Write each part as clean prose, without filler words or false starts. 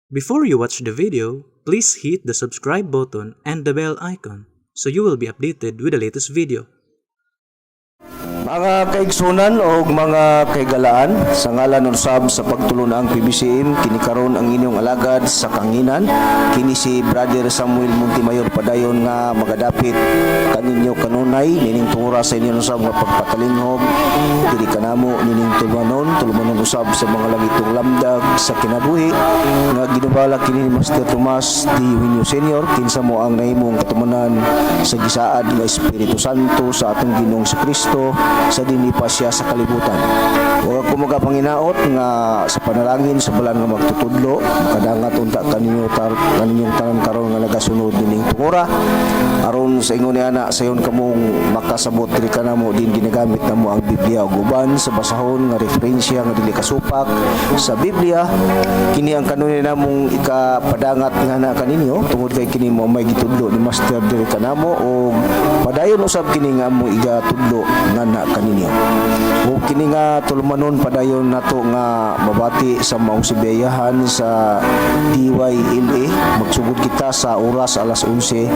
Before you watch the video, please hit the subscribe button and the bell icon so you will be updated with the latest video. Mga kaigsunan o mga kaigalaan, sa ngalan usab sa pagtulon ang PBCM, kini karon ang inyong alagad sa kanginan, kini si Brother Samuel Montemayor, padayon nga magadapit kaninyo kanunay nining tungura sa inyong usab nga pagpatalinghog diri kanamo nining tulumanon, tulumanon usab sa mga langitong lamdag sa kinabuhi nga ginubala kini ni Master Tomas D. Eugenio Sr., kinsa mo ang nahimong katumanan sa gisaad nga Espiritu Santo sa atong Ginoong Kristo sa dinhi pa siya sa kalibutan. Huwag ko magapanginaot nga sa panalangin sa balaan nga magtutudlo, makadangat unta kaninyo tar kaninyong tanan karon nga nagasunod nining tungura, aron sa ingon ni ana sayon kamong makasabot diri kanamo din ginagamit namo ang Biblia ug uban sa basahon nga referensya nga dili kasupak sa Biblia. Kini ang kanunay namong ikapadangat nga na kaninyo tungod kay kini mo may gitudlo ni Master diri kanamo ug padayon usab kini nga mo igatudlo nga na kaninyo. Ug kini nga tulumanon, padayon nato nga mabati sa maong sibiyahan sa DYLA. Magsugod kita sa oras alas 11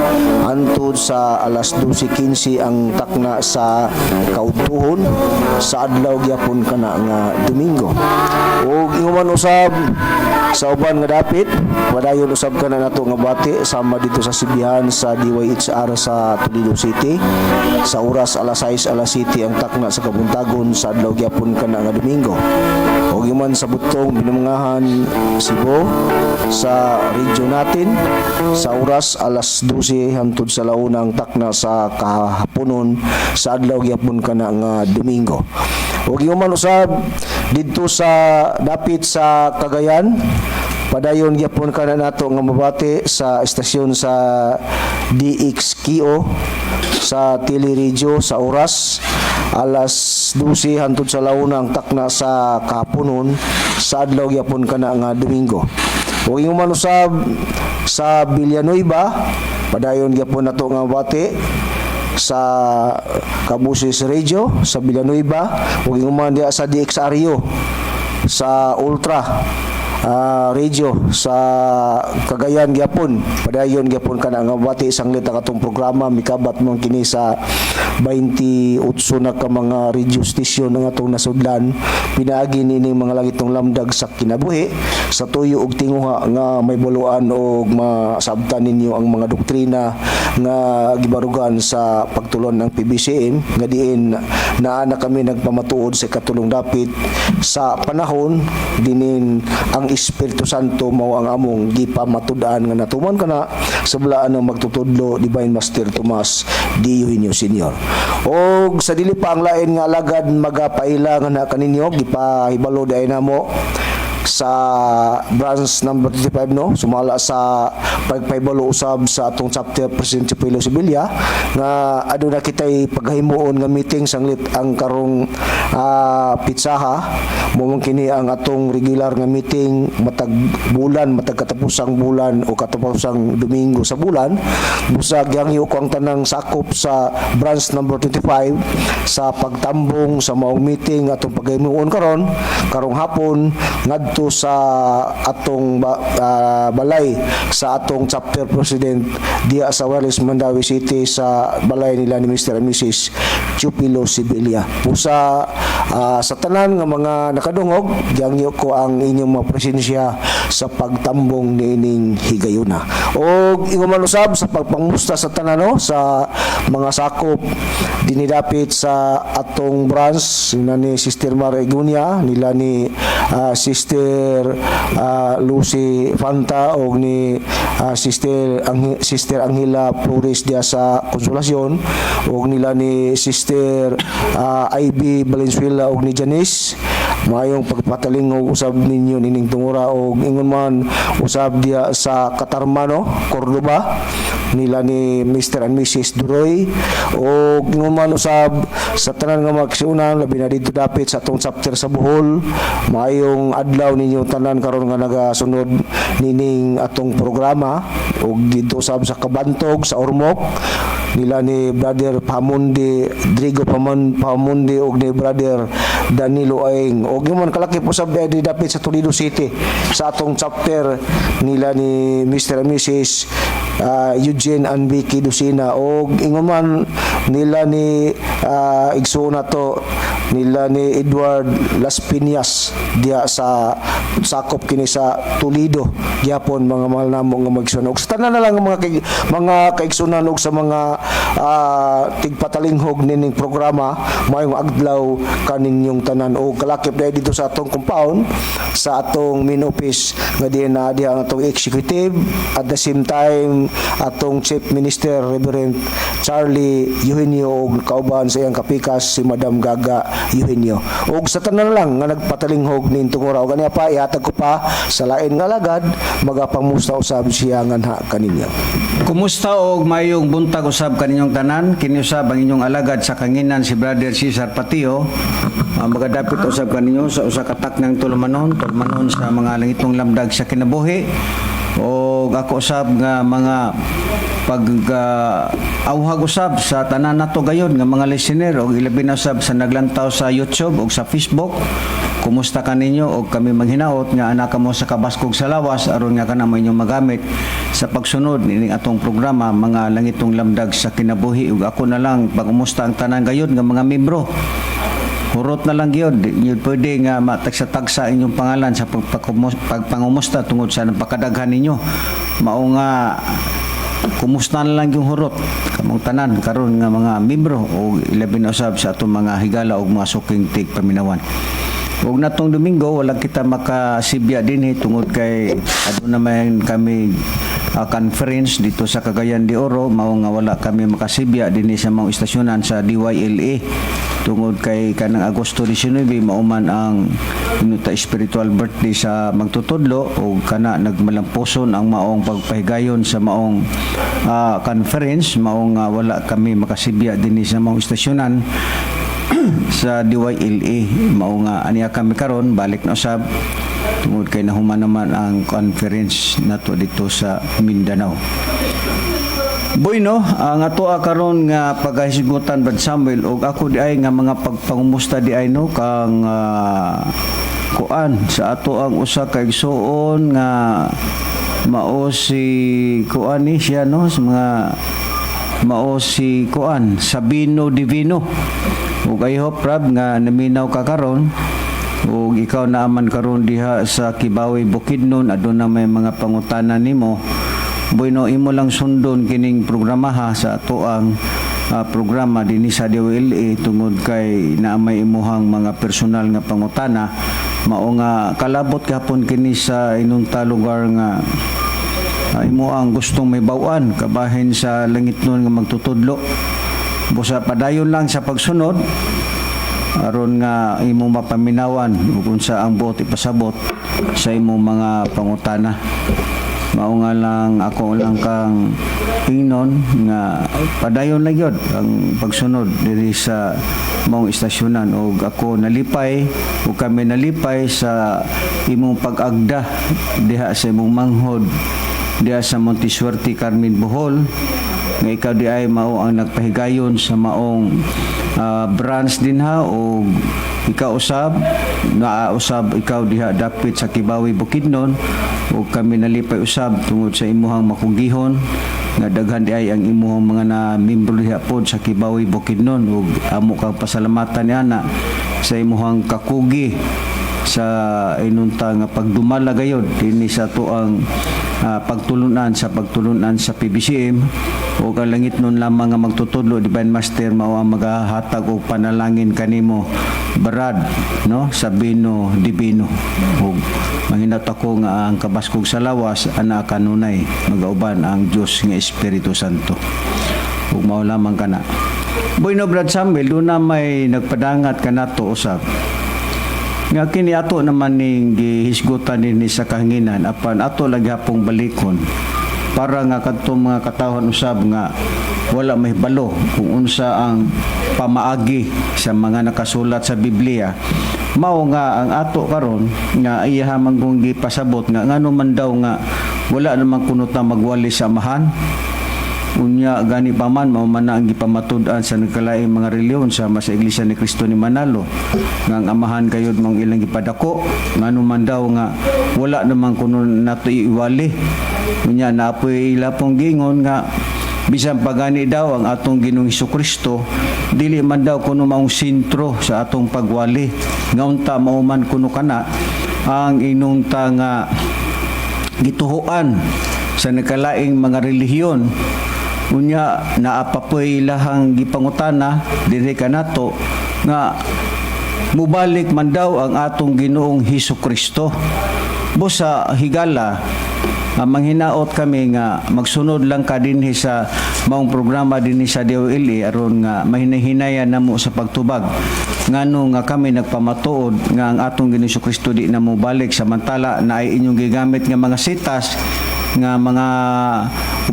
antud sa alas 12:15 ang takna sa kaudtuhon sa adlaw gyapon kana nga Domingo. Ug ingon usab sa uban nga dapit, padayon usab kana nato nga bati sama dito sa sibihan sa DYHR sa Toledo City sa oras alas 6, alas 7 ang takna sa kabuntagon sa adlaw gyapon kana nga Domingo. Ug man sa Butong, Binumangahan, Cebu, sa region natin sa oras alas 12 hangtod sa launa ang takna sa kahaponon sa adlaw gyapon kana nga Domingo. Ug man usab didto sa dapit sa Cagayan, padayon gyapon kana nato nga mabati sa estasyon sa DXKO sa Teleradyo sa oras alas 12 hangtod sa launa ang takna sa kahaponon sa adlaw gyapon kana nga Domingo. Ug ingon man usab sa Villanueva, padayon gyapon nato nga mabati sa Kabusis Radio sa Villanueva ug ingon man diha sa DXRU sa Ultra Radio sa Cagayan gyapon. Padayon gyapon kana nga bati sanglit ang atong programa, mikabat mo kini sa 28 na ka mga radio station nga atong nasudlan pinaagi nining mga langitong lamdag sa kinabuhi sa tuyo og tinguha nga may buluan og masabtan ninyo ang mga doktrina nga gibarugan sa pagtulon ng PBCM, nga diin naa na kami nagpamatuod sa katulong dapit sa panahon dinin ang Espiritu Santo mao ang among gipamatud-an nga natuman kana sa balaan ng magtutudlo, Divine Master Tomas D. Eugenio Sr. Og sa dili pa ang lain nga alagad magapaila nga na kaninyo, gipahibalo diay namo sa branch number 25, no, sumala sa pagpahibalo usab sa atong chapter president si Pilo Sevilla, nga aduna kitay paghimuon nga meeting sanglit ang karong pitsaha. Mo man kini ang atong regular nga meeting matag bulan, matag katapusang bulan o katapusang Domingo sa bulan. Busa gihangyo ko ang tanang sakop sa branch number 25 sa pagtambong sa maong meeting atong paghimuon karon karong hapon ngadto sa atong balay sa atong chapter president diya sa Wireless Mandaue City, sa balay nila ni Mr. and Mrs. Chupilo Sevilla. Pusa sa tanan nga mga nakadungog, gihangyo ko ang inyong mga presensya sa pagtambong niining higayuna. Og ingon man usab sa pagpangusta sa tanan, no, sa mga sakop dinidapit sa atong branch nila ni Sister Mar Egunia, nila ni Sister Lucy Fanta og ni Sister Angela Flores diya sa Konsolasyon og nila ni Sister Ivy Valenzuela og ni Janice. Maayong pagpatalingog usab ninyo nining tungura. Og ingon man usab diya sa Katarmano, Cordoba, nila ni Mr. and Mrs. Duroy. Og ingon man usab sa tanan nga mga kasiunan, labi na dito dapit sa atong chapter sa Bohol, maayong adlaw ninyo tanan karon nga nagasunod nining atong programa. Og dito usab sa Kabantog, sa Ormoc, nila ni Brother Pamundi Drigo Pamundi og ni Brother Danilo Aing. Og man kalakip usab di dapit sa Toledo City sa atong chapter nila ni Mr. and Mrs. Eugene and Vicky Lucina, og ingon man nila ni igsoon nato nila ni Edward Las Piñas diha sa sakop kini sa Toledo gyapon, mga mahal namo nga magsuon, og sa tanan na lang nga mga kaigsunan og sa mga tigpatalinghog nining programa, maayong adlaw kaninyong tanan. Og kalakip dahil dito sa atong compound, sa atong main office, nga diyan na diha ang atong executive, at the same time atong Chief Minister Reverend Charlie Eugenio og kauban sa iyang kapikas si Madam Gaga Eugenio, og sa tanan lang nga nagpatalinghog ning tungura. Og aniya pa, ihatag ko pa sa lain nga alagad, magapamusta usab siya nganha kaninyo. Kumusta og mayong buntag usab kaninyong tanan? Kini usab ang inyong alagad sa kanginan, si Brother Cesar Patio. Magadapit usab kaninyo sa usa ka taknang tulumanon, tulumanon sa mga langitong lamdag sa kinabuhi. Og ako usab nga mga pag awhag usab sa tanan nato gayon nga mga listener og ilabi na usab sa naglantaw sa YouTube og sa Facebook. Kumusta kaninyo? Og kami manghinaot nga ana kamo sa kabaskog sa lawas aron nga kana inyong magamit sa pagsunod nining atong programa, mga langitong lamdag sa kinabuhi. Ug ako na lang pagkumusta ang tanan gayon nga mga membro. Hurot na lang gyud. Di gyud pwede nga matagsa-tagsa inyong pangalan sa pagpangumusta tungod sa napakadaghan ninyo. Mao nga kumusta na lang yung hurot kamong tanan karon nga mga membro o ilabi na usab sa atong mga higala og mga suking tigpaminawan. Ug natong Domingo wala kita makasibya dinhi tungod kay aduna man kami conference dito sa Cagayan de Oro. Mao nga wala kami makasibya dinhi sa mga istasyonan sa DYLA tungod kay kanang Agosto 19 mao man ang inuta spiritual birthday sa magtutudlo, ug kana nagmalampuson ang maong pagpahigayon sa maong conference. Mao nga wala kami makasibya dinhi sa maong istasyonan sa DYLA. Mao nga aniya kami karon balik na usab tungod kay nahuman naman ang conference nato dito sa Mindanao. Bueno, ang ato karon nga pagkahisgutan, Brad Samuel, og ako di ay nga mga pagpangumusta di ay no kang kuan sa ato ang usa ka igsuon nga mao si kuan ni siya no, sa mga mao si kuan Sabino Divino. Ug I hope, Rob, nga naminaw ka karon ug ikaw naaman karon diha sa Kibawe, Bukidnon, aduna may mga pangutana nimo. Bueno, imo lang sundon kining programa ha, sa ato ang programa dinhi sa DWLA tungod kay naamay imuhang mga personal nga pangutana. Mao nga kalabot gihapon kini sa inunta lugar nga imo ang gustong may bawan kabahin sa langit nun nga magtutudlo. Busa padayon lang sa pagsunod aron nga imong mapaminawan ug unsa ang buot ipasabot sa imong mga pangutana. Mao nga lang ako lang kang ingnon nga padayon lang gyud ang pagsunod diri sa maong istasyonan, ug ako nalipay ug kami nalipay sa imong pag-agda diha sa imong manghod diha sa Montisuerte, Carmen, Bohol, nga ikaw di ay mao ang nagpahigayon sa maong branch dinha, o ikaw usab naa usab ikaw diha dapit sa Kibawi, Bukidnon, ug kami nalipay usab tungod sa imuhang makugihon nga daghan di ay ang imuhang mga na membro diha pod sa Kibawi, Bukidnon, ug amo kang pasalamatan ni ana sa imuhang kakugi sa inunta nga pagdumala gayod dinhi sa atuang pagtulunan sa PBCM. Ug ang langit nun lamang nga magtutudlo, Divine Master, mao ang magahatag og panalangin kanimo, Brad no Sabino Divino, ug manghinaot ako nga ang kabaskog sa lawas ana kanunay magauban ang Dios nga Espiritu Santo, ug mao lamang kana. Bueno, Brad Samuel, doon na may nagpadangat kanato usab nga kini ato naman ning gihisgutan dinhi sa kahanginan, apan ato lagi hapong balikon para nga kadtong mga katawhan usab nga wala may balo kung unsa ang pamaagi sa mga nakasulat sa Biblia. Mao nga ang ato karon nga iyaha man kung gipasabot nga ngano man daw nga wala naman kuno ta magwali sa Amahan. Unya gani pa man, mao man na ang gipamatud-an sa nagkalaing mga relihiyon sama sa Iglesia ni Cristo ni Manalo nga ang Amahan kayod mong ilang gipadako, ngano man daw nga wala naman kuno nato iwali. Unya naapoy ila pong gingon nga bisan pagani daw ang atong Ginoong Kristo, dili man daw kuno maong sentro sa atong pagwali, nga unta mao man kuno kana ang inunta nga gituhuan sa nagkalaing mga relihiyon. Unya naapapoy ilahang gipangutana dinhi kanato nga mubalik man daw ang atong Ginoong Hesus Kristo. Busa higala, manghinaot kami nga magsunod lang ka dinhi sa maong programa dinhi sa DOLE aron nga mahinahinayan namo sa pagtubag ngano nga kami nagpamatuod nga ang atong Ginoong Hesus Kristo di na mobalik, samantala na ay inyong gigamit nga mga sitas, nga mga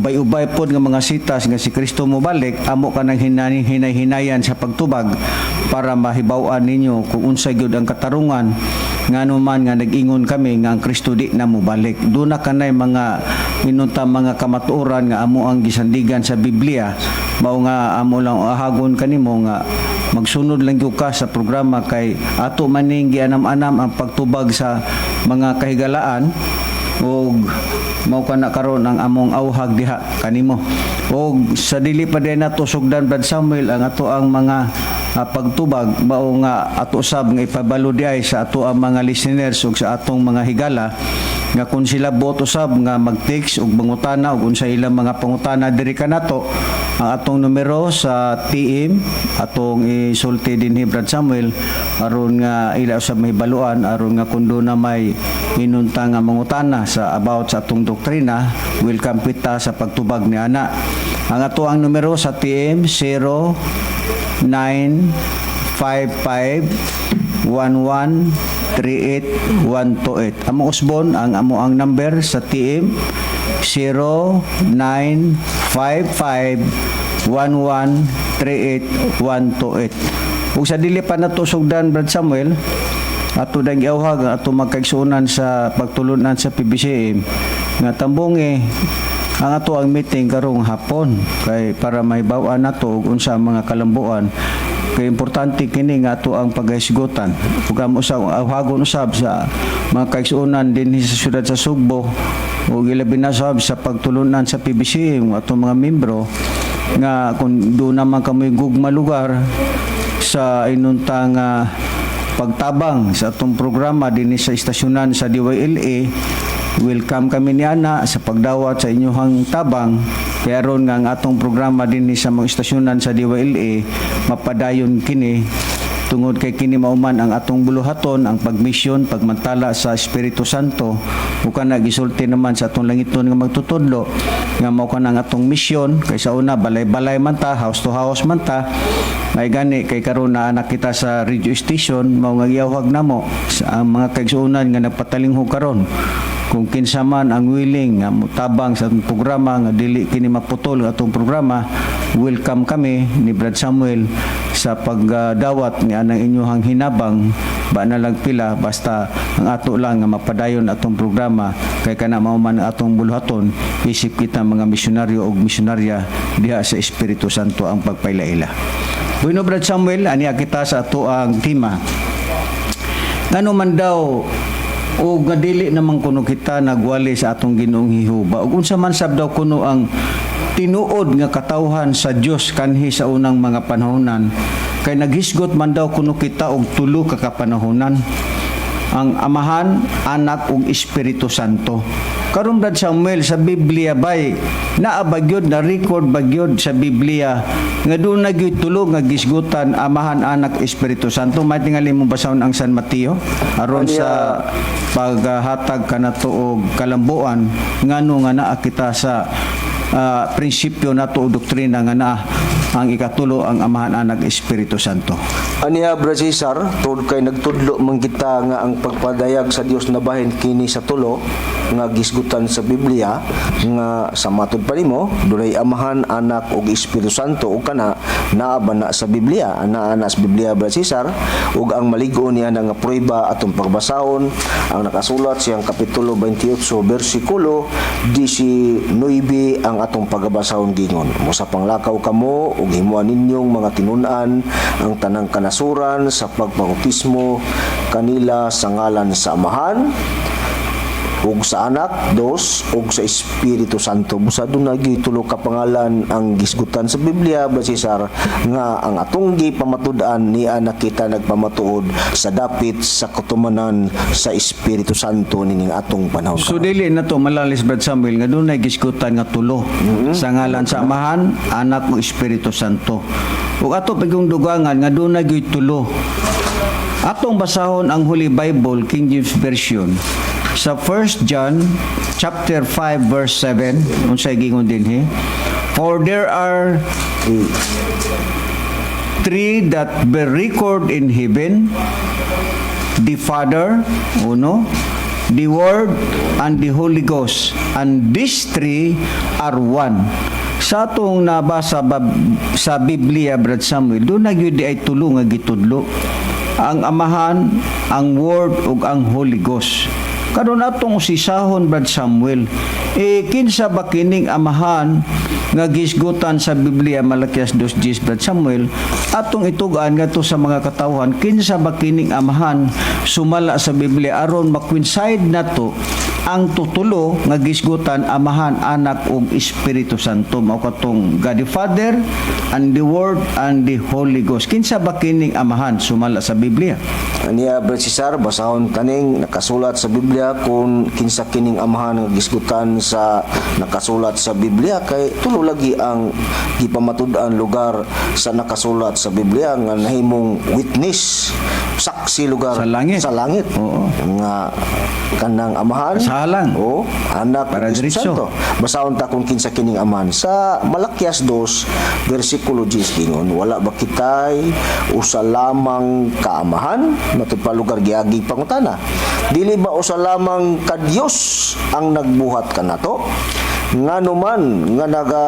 ubay-ubay pod nga mga sitas nga si Kristo mobalik. Amo ka nang hinay-hinayan sa pagtubag para mahibaw-an ninyo kung unsay gyud ang katarungan, ngano man nga nag-ingon kami nga ang Kristo di na mobalik. Duna kanay mga inunta mga kamatuoran nga amo ang gisandigan sa Biblia. Mao nga amo lang ahagon kanimo nga magsunod lang gyud ka sa programa kay ato maning gianam-anam ang pagtubag sa mga kahigalaan ug mao kana karon ang among auhag diha kanimo. Og sa dili pa din nato sugdan, Brad Samuel, ang ato ang mga pagtubag, mao nga ato sab nga ipabalo diay sa ato ang mga listeners ug sa atong mga higala nga kung sila buot usab nga mag-text ug mangutana ug unsa ilang mga pangutana diri kanato, ang atong numero sa TM atong isulti dinhi, Brad Samuel, aron nga ila usab mahibaluan, aron nga kun na may inunta nga mangutana sa about sa atong doktrina, welcome kita sa pagtubag ni ana. Ang ato ang numero sa TM, 0955 1138128. Among usbon ang amo ang number sa TM, 0955 1138128. Ug sa dili pa nato sugdan, Brad Samuel, ato dang giawhag ang ato magkaigsuonan sa pagtulunan sa PBCM nga tambungi ang ato ang meeting karong hapon kay para mahibaw-an nato og unsa ang mga kalambuan, kay importante kini nga ato ang paghisgutan. Ug amo sa awhagon usab sa mga kaigsuonan dinhi sa syudad sa Sugbo ug ilabi na sab sa pagtulunan sa PBCM, atong mga membro, nga kung doon naman kamoy gugma lugar sa inuntang pagtabang sa atong programa dinhi sa istasyonan sa DYLA, welcome kami ni ana sa pagdawat sa inyong tabang kaya aron nga ang atong programa dinhi sa mga istasyonan sa DYLA mapadayon kini, tungod kay kini mauman ang atong buluhaton, ang pagmisyon, pagmantala sa Espiritu Santo. Ug kana gisulti naman sa atong langiton nga magtutudlo nga mao kana ang atong misyon, kay sa una balay-balay man ta, house to house man ta. May gani kay karon na anak kita sa radio station, mao nga giyawhag namo sa ang mga kaigsuonan nga nagpatalinghog karon, kung kinsa man ang willing nga motabang sa atong programa nga dili kini maputol ang atong programa, welcome kami ni Brad Samuel sa pagdawat ni anang inyong hinabang, ba na lang pila, basta ang ato lang nga mapadayon atong programa, kay kana mao man ang atong buluhaton isip kita mga misyonaryo ug misyonarya diha sa Espiritu Santo ang pagpailaila. Bueno, Brad Samuel, aniya kita sa ato ang tema. Ngano man daw o nga dili naman kuno kita nagwali sa atong Ginoong Jehova, ug unsa man sab daw kuno ang tinuod nga katawhan sa Dios kanhi sa unang mga panahonan, kay naghisgot man daw kuno kita og tulo ka kapanahonan, ang Amahan, Anak ug Espiritu Santo? Karon, Brad Samuel, sa Biblia bay naa ba gyud, na record ba gyud sa Biblia nga doon na gyud tulo nga gisgutan, Amahan, Anak, Espiritu Santo? May tingali mo basahon ang San Mateo aron sa paghatag kanato og kalambuan ngano nga naa kita sa prinsipyo nato o doktrina nga naa Ang ikatulo, ang Amahan, Anak, Espiritu Santo. Aniya, Brad Cesar, tungod kay nagtudlo man kita nga ang pagpadayag sa Dios nabahin kini sa tulo nga gisgutan sa Biblia, nga sa matud pa nimo dunay Amahan, Anak ug Espiritu Santo, ug kana naa ba na sa Biblia? Ana na sa Biblia, Brad Cesar, ug ang maligo niya na nga prueba, atong pagbasahon ang nakasulat siyang kapitulo 28 bersikulo 19 ang atong pagabasahon. Gingon, "Mosa panglakaw kamo ug himoa ninyong mga tinun-an ang tanang kanasuran sa pagpabautismo kanila sa ngalan sa Amahan ug sa Anak dos ug sa Espiritu Santo." Busa duna gyud tulo ka pangalan ang gisgutan sa Biblia, Brad Cesar, nga ang atong gipamatud-an niya nakita nagpamatuod sa dapit sa katumanan sa Espiritu Santo nining atong panahon. So dili na to malalis, Brad Samuel, nga dunay gisgutan nga tulo sa ngalan sa Amahan, Anak ug Espiritu Santo. Ug ato pagong dugangan nga dunay gyud tulo. Atong basahon ang Holy Bible King James Version sa 1 John chapter 5 verse 7. Unsay gingon dinhi? "For there are three that bear record in heaven, the Father, uno, the Word, and the Holy Ghost. And these three are one." Sa atong nabasa sa Biblia, Brad Samuel, duna gyud ay tulo nga gitudlo. Ang Amahan, ang Word, ug ang Holy Ghost. Karon atong usisahon, Brad Samuel, eh kinsa ba kining Amahan nga gisgutan sa Biblia, Malakias 2:10, Brad Samuel? Atong itugaan ngadto sa mga katawhan, kinsa ba kining Amahan sumala sa Biblia aron makoincide nato ang tutulo nga gisgutan, Amahan, Anak ug Espiritu Santo, mao katong God the Father and the Word and the Holy Ghost? Kinsa ba kining Amahan sumala sa Biblia? Aniya, Brad Cesar, basahon kaning nakasulat sa Biblia kung kinsa kining Amahan nga gisgutan sa nakasulat sa Biblia, kay tulo lagi ang gipamatud-an lugar sa nakasulat sa Biblia nga nahimong witness, saksi lugar Sa langit. Sa langit. Nga kanang Amahan Sa halang. O Anak Para ug Espiritu diretso. Santo. Basahon ta kung kinsa kining Amahan sa Malakias 2 versikulo 10. Gingon, "Wala ba kitay usa lamang kaamahan?" Matud pa lugar giagi pangutana. "Dili ba usa lamang ka Dios ang nagbuhat kanato? Ngano man nga naga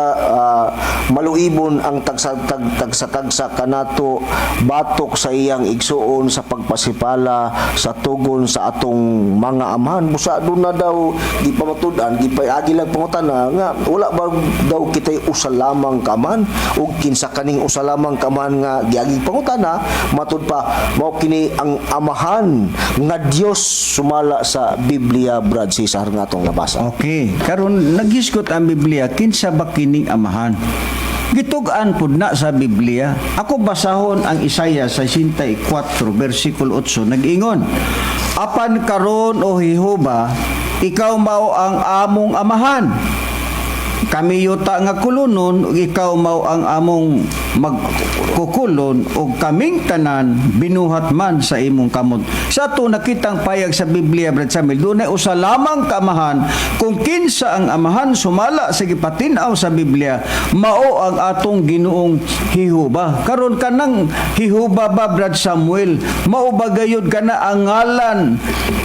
maluibon ang tagsa tag, tagsa-tagsa kanato batok sa iyang igsuon sa pagpasipala sa tugon sa atong mga amahan?" Busa duna daw gipamatud-an, gipaagi lang pangutana nga wala ba daw kitay usa lamang ka amahan, ug kinsa kaning usa lamang ka amahan nga giagi pangutana? Matud pa mao kini ang Amahan nga Dios sumala sa Biblia, Brad Cesar, nga atong nabasa. Okay, karon naghisgot ang Biblia kinsa ba kining Amahan. Gitug-an pud na sa Biblia. Ako basahon ang Isaiah 64 versikulo 8, nag-ingon, "Apan karon, o Jehova, ikaw mao ang among Amahan. Kami yuta nga kulunon ug ikaw mao ang among magkukulon ug kaming tanan binuhat man sa imong kamot." Sa ato nakitang payag sa Biblia, Brad Samuel, dunay usa lamang ka Amahan. Kung kinsa ang Amahan sumala sa gipatin-aw sa Biblia, mao ang atong Ginoong Jehova. Karon kanang Jehova ba, Brad Samuel, mao ba gayud kana ang ngalan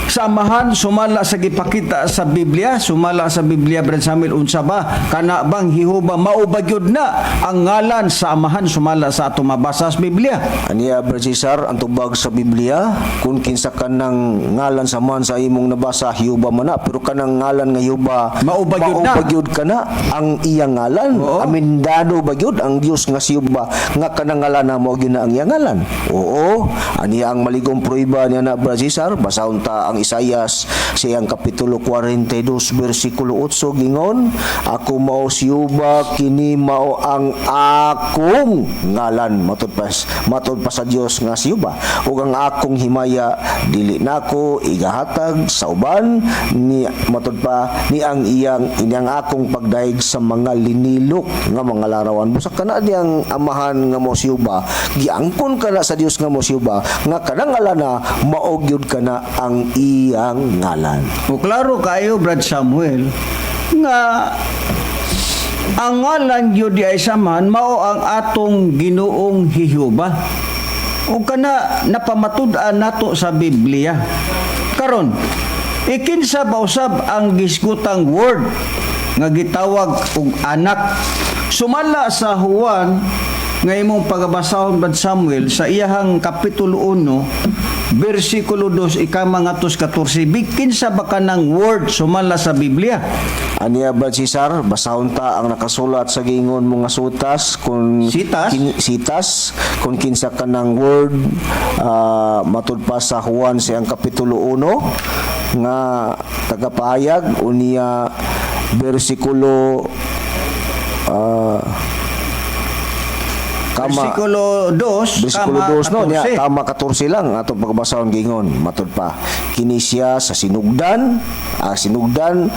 sa Amahan sumala sa gipakita sa Biblia? Sumala sa Biblia, Brad Samuel, unsa ba kana bang Jehova? Mao ba gyud na ang ngalan sa Amahan sumala sa ato mabasa sa Biblia? Aniya, Brad Cesar, ang tubag sa Biblia, kung kinsa kanang ngalan sa man sa imong nabasa, Jehova man na, pero kanang ngalan nga Jehova, Mao ba gyud na? Mao ba gyud kana ang iyang ngalan? Oo. Amindado ba gyud ang Dios nga si Jehova nga kanang ngalan na mao gyud na ang iyang ngalan? Oo, aniya ang maligong prueba niya na, Brad Cesar, basahon ta ang Isayas siyang kapitulo 42 bersikulo 8. Gingon, "Ako mao si Jehova, kini mao ang akong ngalan," matud pa sa Dios nga si Jehova, "ug ang akong himaya dili nako igahatag sa uban," ni matud pa ni ang iyang inyang akong pagdayeg sa mga linilok nga mga larawan. Busa kana diyang Amahan nga mo si Jehova, giangkon kana sa Dios nga mo si Jehova nga kanang ngalan na mao gyud kana ang iyang ngalan. O klaro kayo, Brad Samuel, nga Ang ngalan gyud di ay samahan mao ang atong Ginoong Jehova. Ug kana napamatud-an nato sa Biblia. Karon, ikinsa ba usab ang gisgutang Word nga gitawag og anak? Sumala sa Juan nga imong pagabasahon, Brad Samuel, sa iyahang kapitulo 1 bersikulo 2 ikama ngatos 14, bikinsa ba kanang Word sumala sa Biblia? Aniya ba, Cesar, basahon ta ang nakasulat sa giingon mga sutas kung Sitas? Sitas kung kinsa kanang Word, matud pa sa Juan siyang kapitulo 1 nga tagapahayag unya bersikulo kama Bersikulo 2. Bersikulo kama 2, no niya. 14. Kama 14 lang atong pagbasahon. Gingon matud pa kini siya sa sinugdan, sinugdan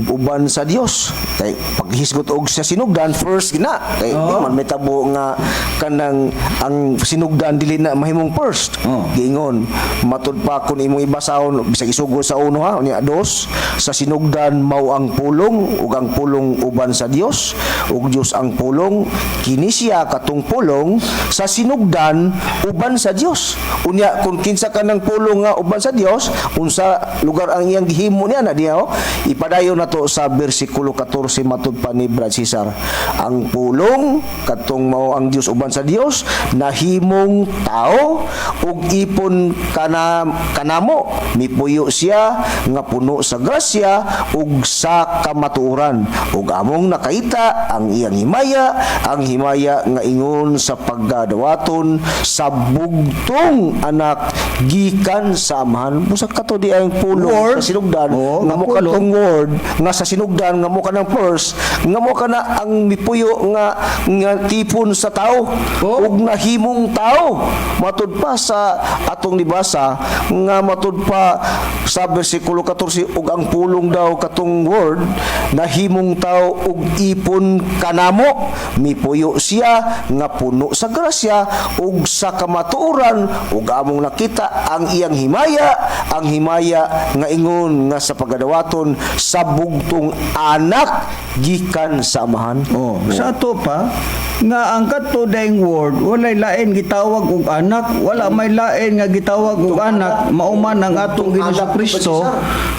uban sa Dios, kay paghisgot og sa sinugdan, first gina kay di man may tabo nga kanang ang sinugdan dili na mahimong first. Giingon matud pa kun imong ibasahon bisag isugod sa uno ha, unya dos, sa sinugdan mao ang Pulong, ug ang Pulong uban sa Dios, ug Dios ang Pulong. Kini siya katong Pulong sa sinugdan uban sa Dios. Unya kung kinsa ka ng Pulong nga uban sa Dios, unsa lugar ang iyang gihimo niya na diya, oh? Ipadayon nato sa bersikulo 14. Matud pa ni Brad Cesar, ang Pulong katong mao ang Dios uban sa Dios nahimong tao ug ipon kana kanamo. Mipuyo siya nga puno sa grasya ug sa kamatuoran, ug among nakita ang iyang himaya, ang himaya nga ingon sa pagkadawaton sa bugtong anak gikan sa Amahan. Busa kato di ang Pulong Word. sa sinugdan Oo, nga nga mo Pulong. katong Word nga sa sinugdan nga mo kanang first nga mo kana ang mipuyo nga nga tipon sa tao ug nahimong tao, matud pa sa atong nibasa nga matud pa sa bersikulo 14, ug ang Pulong daw, katong Word, nahimong tao ug ipon kanamo. Mipuyo siya nga puno sa grasya ug sa kamatuoran, ug among nakita ang iyang himaya, ang himaya nga ingon nga sa pagadawaton sa bugtong anak gikan sa Amahan. Oh, sa ato pa nga ang kadto daing Word walay lain gitawag og anak, wala may lain nga gitawag og anak mauman ang atong Ginoong anak, Kristo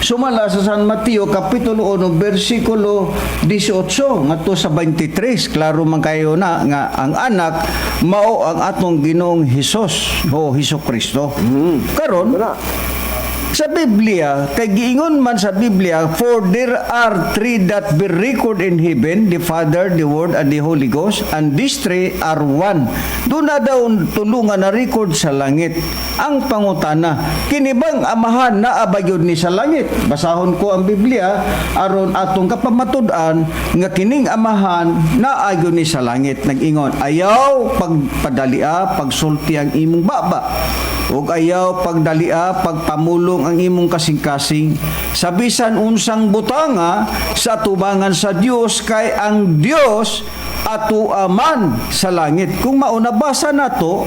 sumala sa San Mateo kapitulo 1 bersikulo 18 ngadto sa 23. Klaro man kayo na nga ang anak mao ang atong Ginoong Hesus o Hesus Kristo. Karon, Wala. sa Biblia, kay giingon man sa Biblia, "For there are three that be record in heaven, the Father, the Word, and the Holy Ghost, and these three are one." Doon na daw tulungan na record sa langit. Ang pangutana, kini bang Amahan naa ba gyud ni sa langit? Basahon ko ang Biblia aron atong kapamatud-an nga kining Amahan naa gyud ni sa langit. Nag-ingon, "Ayaw pagpadalia, pagsulti ang imong baba. Ug ayaw pagdalia, pagpamulong ang imong kasing-kasing sa bisan unsang butanga sa tubangan sa Dios, kay ang Dios ato aman sa langit." Kung mauna, basa nato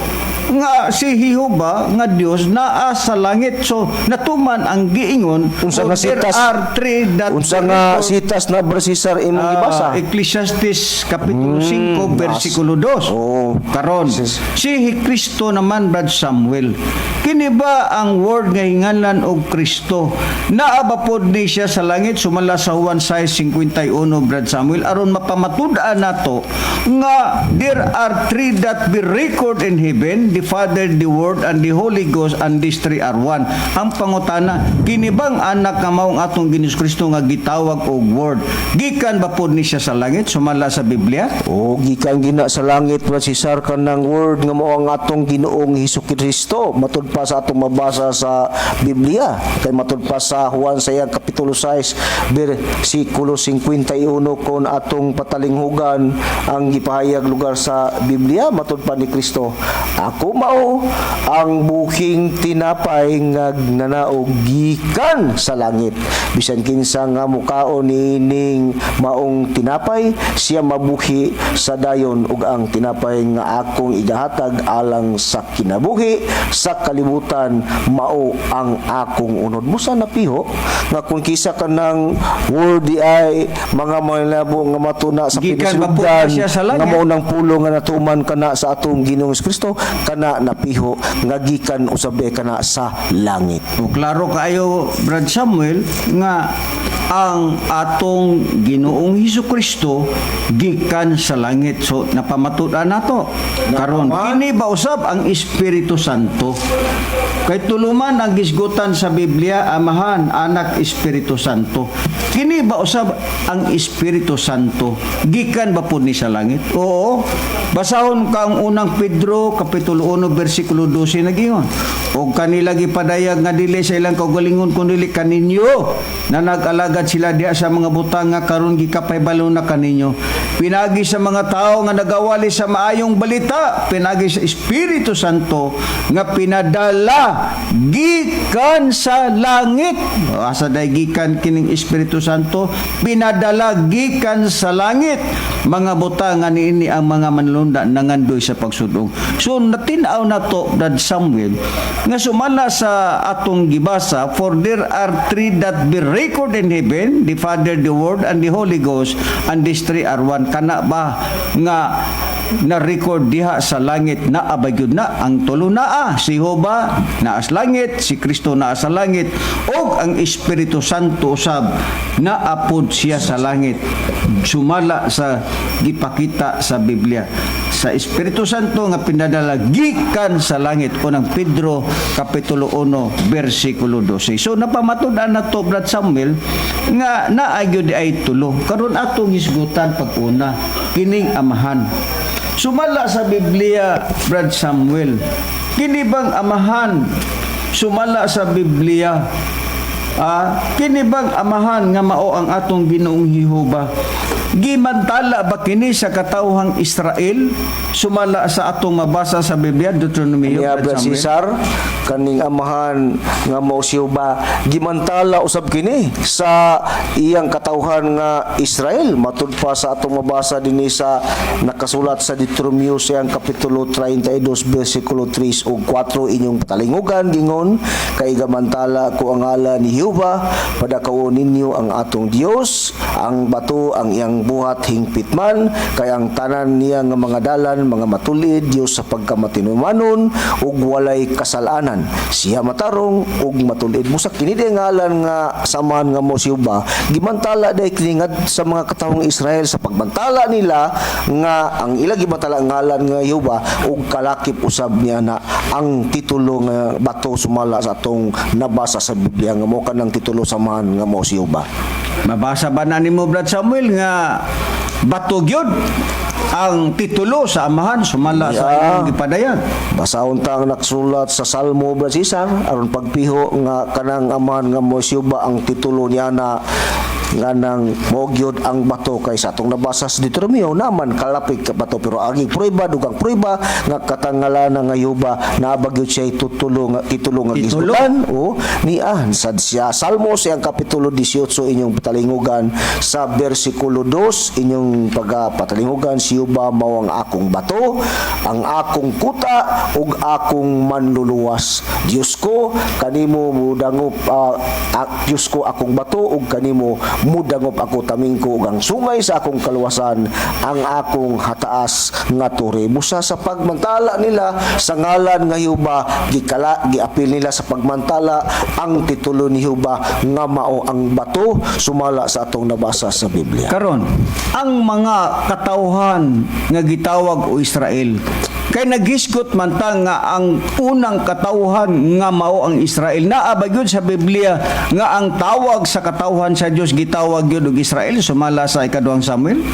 nga si Jehova nga Dios naa sa langit. So natuman ang giingon, Unsa nga "For there sitas? are three that Unsa nga sitas na, Brother Cesar, imong gibasa? Ecclesiastes kapitulo 5 versikulo 2. Oh. Karon, si Kristo naman, Brad Samuel. Kini ba ang Word nga hinganlan og Kristo? Naa ba pod ni siya sa langit sumala sa Juan 6:51, Brad Samuel, aron mapamatud-an nato nga there are three that be record in heaven, the Father, the Word, and the Holy Ghost, and these three are one. Ang pangutana, kini bang anak nga maong atong Ginoong Kristo nga gitawag og Word? Gikan ba pod ni siya sa langit sumala sa Biblia? O gikan gina sa langit, Brother Cesar, kanang Word nga mao ang atong Ginoong Hesus Kristo matud pa sa atong mabasa sa Biblia, kay matud pa sa Juan sa iyang kapitulo 6 bersikulo 51 kon atong patalinghugan. Ang gipahayag lugar sa Biblia matud pa ni Kristo, "Ako mao ang buhing tinapay nga nanaog gikan sa langit. Bisan kinsa nga mukaon niining maong tinapay, siya mabuhi sa dayon, ug ang tinapay nga akong igahatag alang sa kinabuhi sa kalibutan mao ang akong unod." Busa napiho nga kung kisa kanang word di ay mga manlabo nga matuna sa Gikan pa po pinasulubdan siya sa langit. Nga mao nang pulo nga natuman kana sa atong Ginoong Kristo, kana napiho nga gikan usab kana sa langit. O klaro kaayo, Brad Samuel, nga ang atong Ginoong Hesus Kristo gikan sa langit. So napamatud-an nato. Karon, kini ba usab ang Espiritu Santo? Kay tuluman ang gisgutan sa Biblia, Amahan, Anak, Espiritu Santo. Kini ba usab ang Espiritu Santo? Gikan ba pud ni sa langit? Oo. Basahon ka ang Unang Pedro kapitulo 1 bersikulo 12, nagingon: "Og kanila gipadayag nga dili sa ilang kaugalingon kundi kaninyo na nag-alagad sila diha sa mga butang nga karon gikapahibalo na kaninyo pinagi sa mga tao nga nagawali sa maayong balita pinagi sa Espiritu Santo nga pinadala gikan sa langit." Asa day gikan kining Espiritu Santo? Pinadala gikan sa langit mga butang nga niini ang mga manlunda nangandoy sa pagsudong. So natin-aw na to, Brad Samuel, nga sumala sa atong gibasa, "For there are three that be record in heaven, the Father, the Word, and the Holy Ghost, and these three are one." Kana ba nga na record diha sa langit, naa ba gyud na ang tulo? Naa si Jehova naa sa langit, si Kristo naa sa langit, ug ang Espiritu Santo usab naa pod siya sa langit, sumala sa gipakita sa Biblia sa Espiritu Santo nga pinadala gikan sa langit, Unang Pedro kapitulo 1 bersikulo 12. So napamatud-an na to, Brad Samuel, nga naa gyud ay tulo. Karon, atong hisgutan pag-una kining Amahan. Sumala sa Biblia, Brad Samuel, kini bang Amahan sumala sa Biblia, kini bang Amahan nga mao ang atong Ginoong Jehova, gimantala ba kini sa katawhang Israel sumala sa atong mabasa sa Biblia, Deuteronomio, Niya Brad Brad Samuel? Cesar, kaning Amahan nga mao si Jehova, gimantala usab kini sa iyang katawhan nga Israel matud pa sa atong mabasa dinhi sa nakasulat sa Deuteronomio siyang kapitulo 32 bersikulo 3 ug 4, inyong patalingugan. Gingon, "Kay gamantala ko ang ngalan ni Jehova, padakawon ninyo ang atong Dios, ang bato, ang iyang buhat hingpit man, kay ang tanan niya nga mga dalan mga matulid, Dios sa pagkamatinumanon ug walay kasalanan. Siya matarong ug matulid." Busa kini di ngalan nga samahan nga mo si Jehova, gimantala day kini sa mga katawhang Israel sa pagmantala nila nga ang ila gimantala ang ngalan nga Jehova, ug kalakip usab niya na ang titulo nga bato sumala sa atong nabasa sa Biblia nga mo kanang titulo samahan nga mo si Jehova. Mabasa ba na nimo, Brad Samuel, nga bato gyud ang titulo sa Amahan sumala sa inyong gipadayag? Basahon ta ang naksulat sa Salmo, Brad Cesar, aron pagpiho nga kanang Amahan nga mo si Jehova ang titulo niya na nga nang mogyod ang bato, kay sa atong nabasa sa Deuteronomio naman kalapit ka bato, pero agi prueba, dugang prueba nga katangalan nga Jehova naa ba gyud siya tutulo nga titulo nga Titulo. gisgutan o nian sad siya. Salmo siyang kapitulo 18, inyong patalingugan sa bersikulo 2, inyong pagapatalingugan: "Si Jehova mao ang akong bato, ang akong kuta ug akong manluluwas. Dios ko, kanimo mudangop, Dios ko akong bato ug kanimo mudangop ako. Taming ko ug ang sungay sa akong kaluwasan, ang akong hataas nga tore." Busa sa pagmantala nila sa ngalan nga Jehova, gikala giapil nila sa pagmantala ang titulo ni Jehova nga mao ang bato sumala sa atong nabasa sa Biblia. Karon, ang mga katawhan nga gitawag o Israel, kay naghisgot man ta nga ang unang katawhan nga mao ang Israel. Naa ba gyud sa Biblia nga ang tawag sa katawhan sa Dios gitawag gyud og Israel sumala sa Ikaduhang Samuel?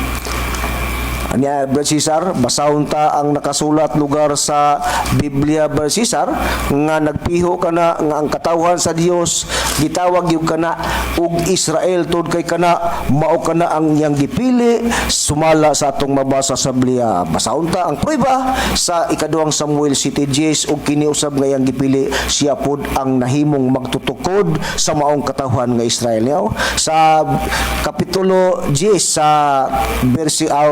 Anya, Brad Cesar, basahon ta ang nakasulat lugar sa Biblia, Brad Cesar, nga nagpiho kana nga ang katawhan sa Dios gitawag gyud kana og Israel tud kay kana mao kana ang iyang gipili sumala sa atong mabasa sa Biblia. Basahon ta ang prueba sa ikaduhang Samuel 7:10, ug kini usab nga iyang gipili, siya pod ang nahimong magtutukod sa maong katawhan nga Israel. Yaw, sa kapitulo 10 sa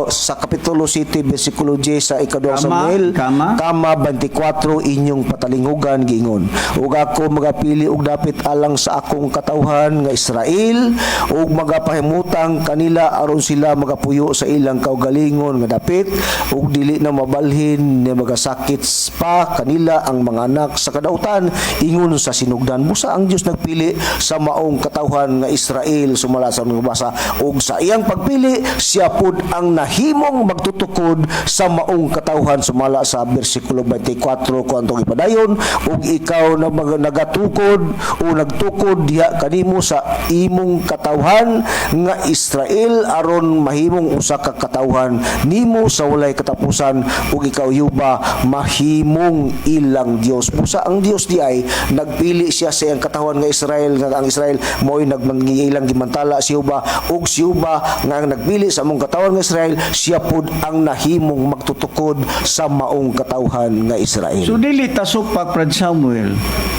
sa kapitulo 7 bersikulo 10 sa ikaduhang Kama, Samuel kama. kama 24, inyong patalinghugan, giingon, "Ug ako magapili og dapit alang sa akong katawhan nga Israel ug magapahimutang kanila aron sila magapuyo sa ilang kaugalingon nga dapit ug dili na mabalhin ni magasakit pa kanila ang mga anak sa kadautan," ingon sa sinugdan. Busa ang Dios nagpili sa maong katawhan nga Israel sumala sa mga basa, ug sa iyang pagpili siya pud ang nahimong magtutukod sa maong katawhan sumala sa bersikulo 24 ko antong ipadayon, "Ug ikaw na mga nagatukod o nagtukod diha kanimo sa imong katawhan nga Israel aron mahimong usa ka katawhan nimo sa walay katapusan, ug ikaw yuba mahimong ilang Dios." Busa ang Dios di ay nagpili siya sa iyang katawhan nga Israel, nga ang Israel mo'y nagmangilang gimantala si Jehova, ug si Jehova nga ang nagpili sa among katawhan nga Israel, siya pud ang nahimong magtutukod sa maong katawhan nga Israel. So dili ta supak, Brad Samuel,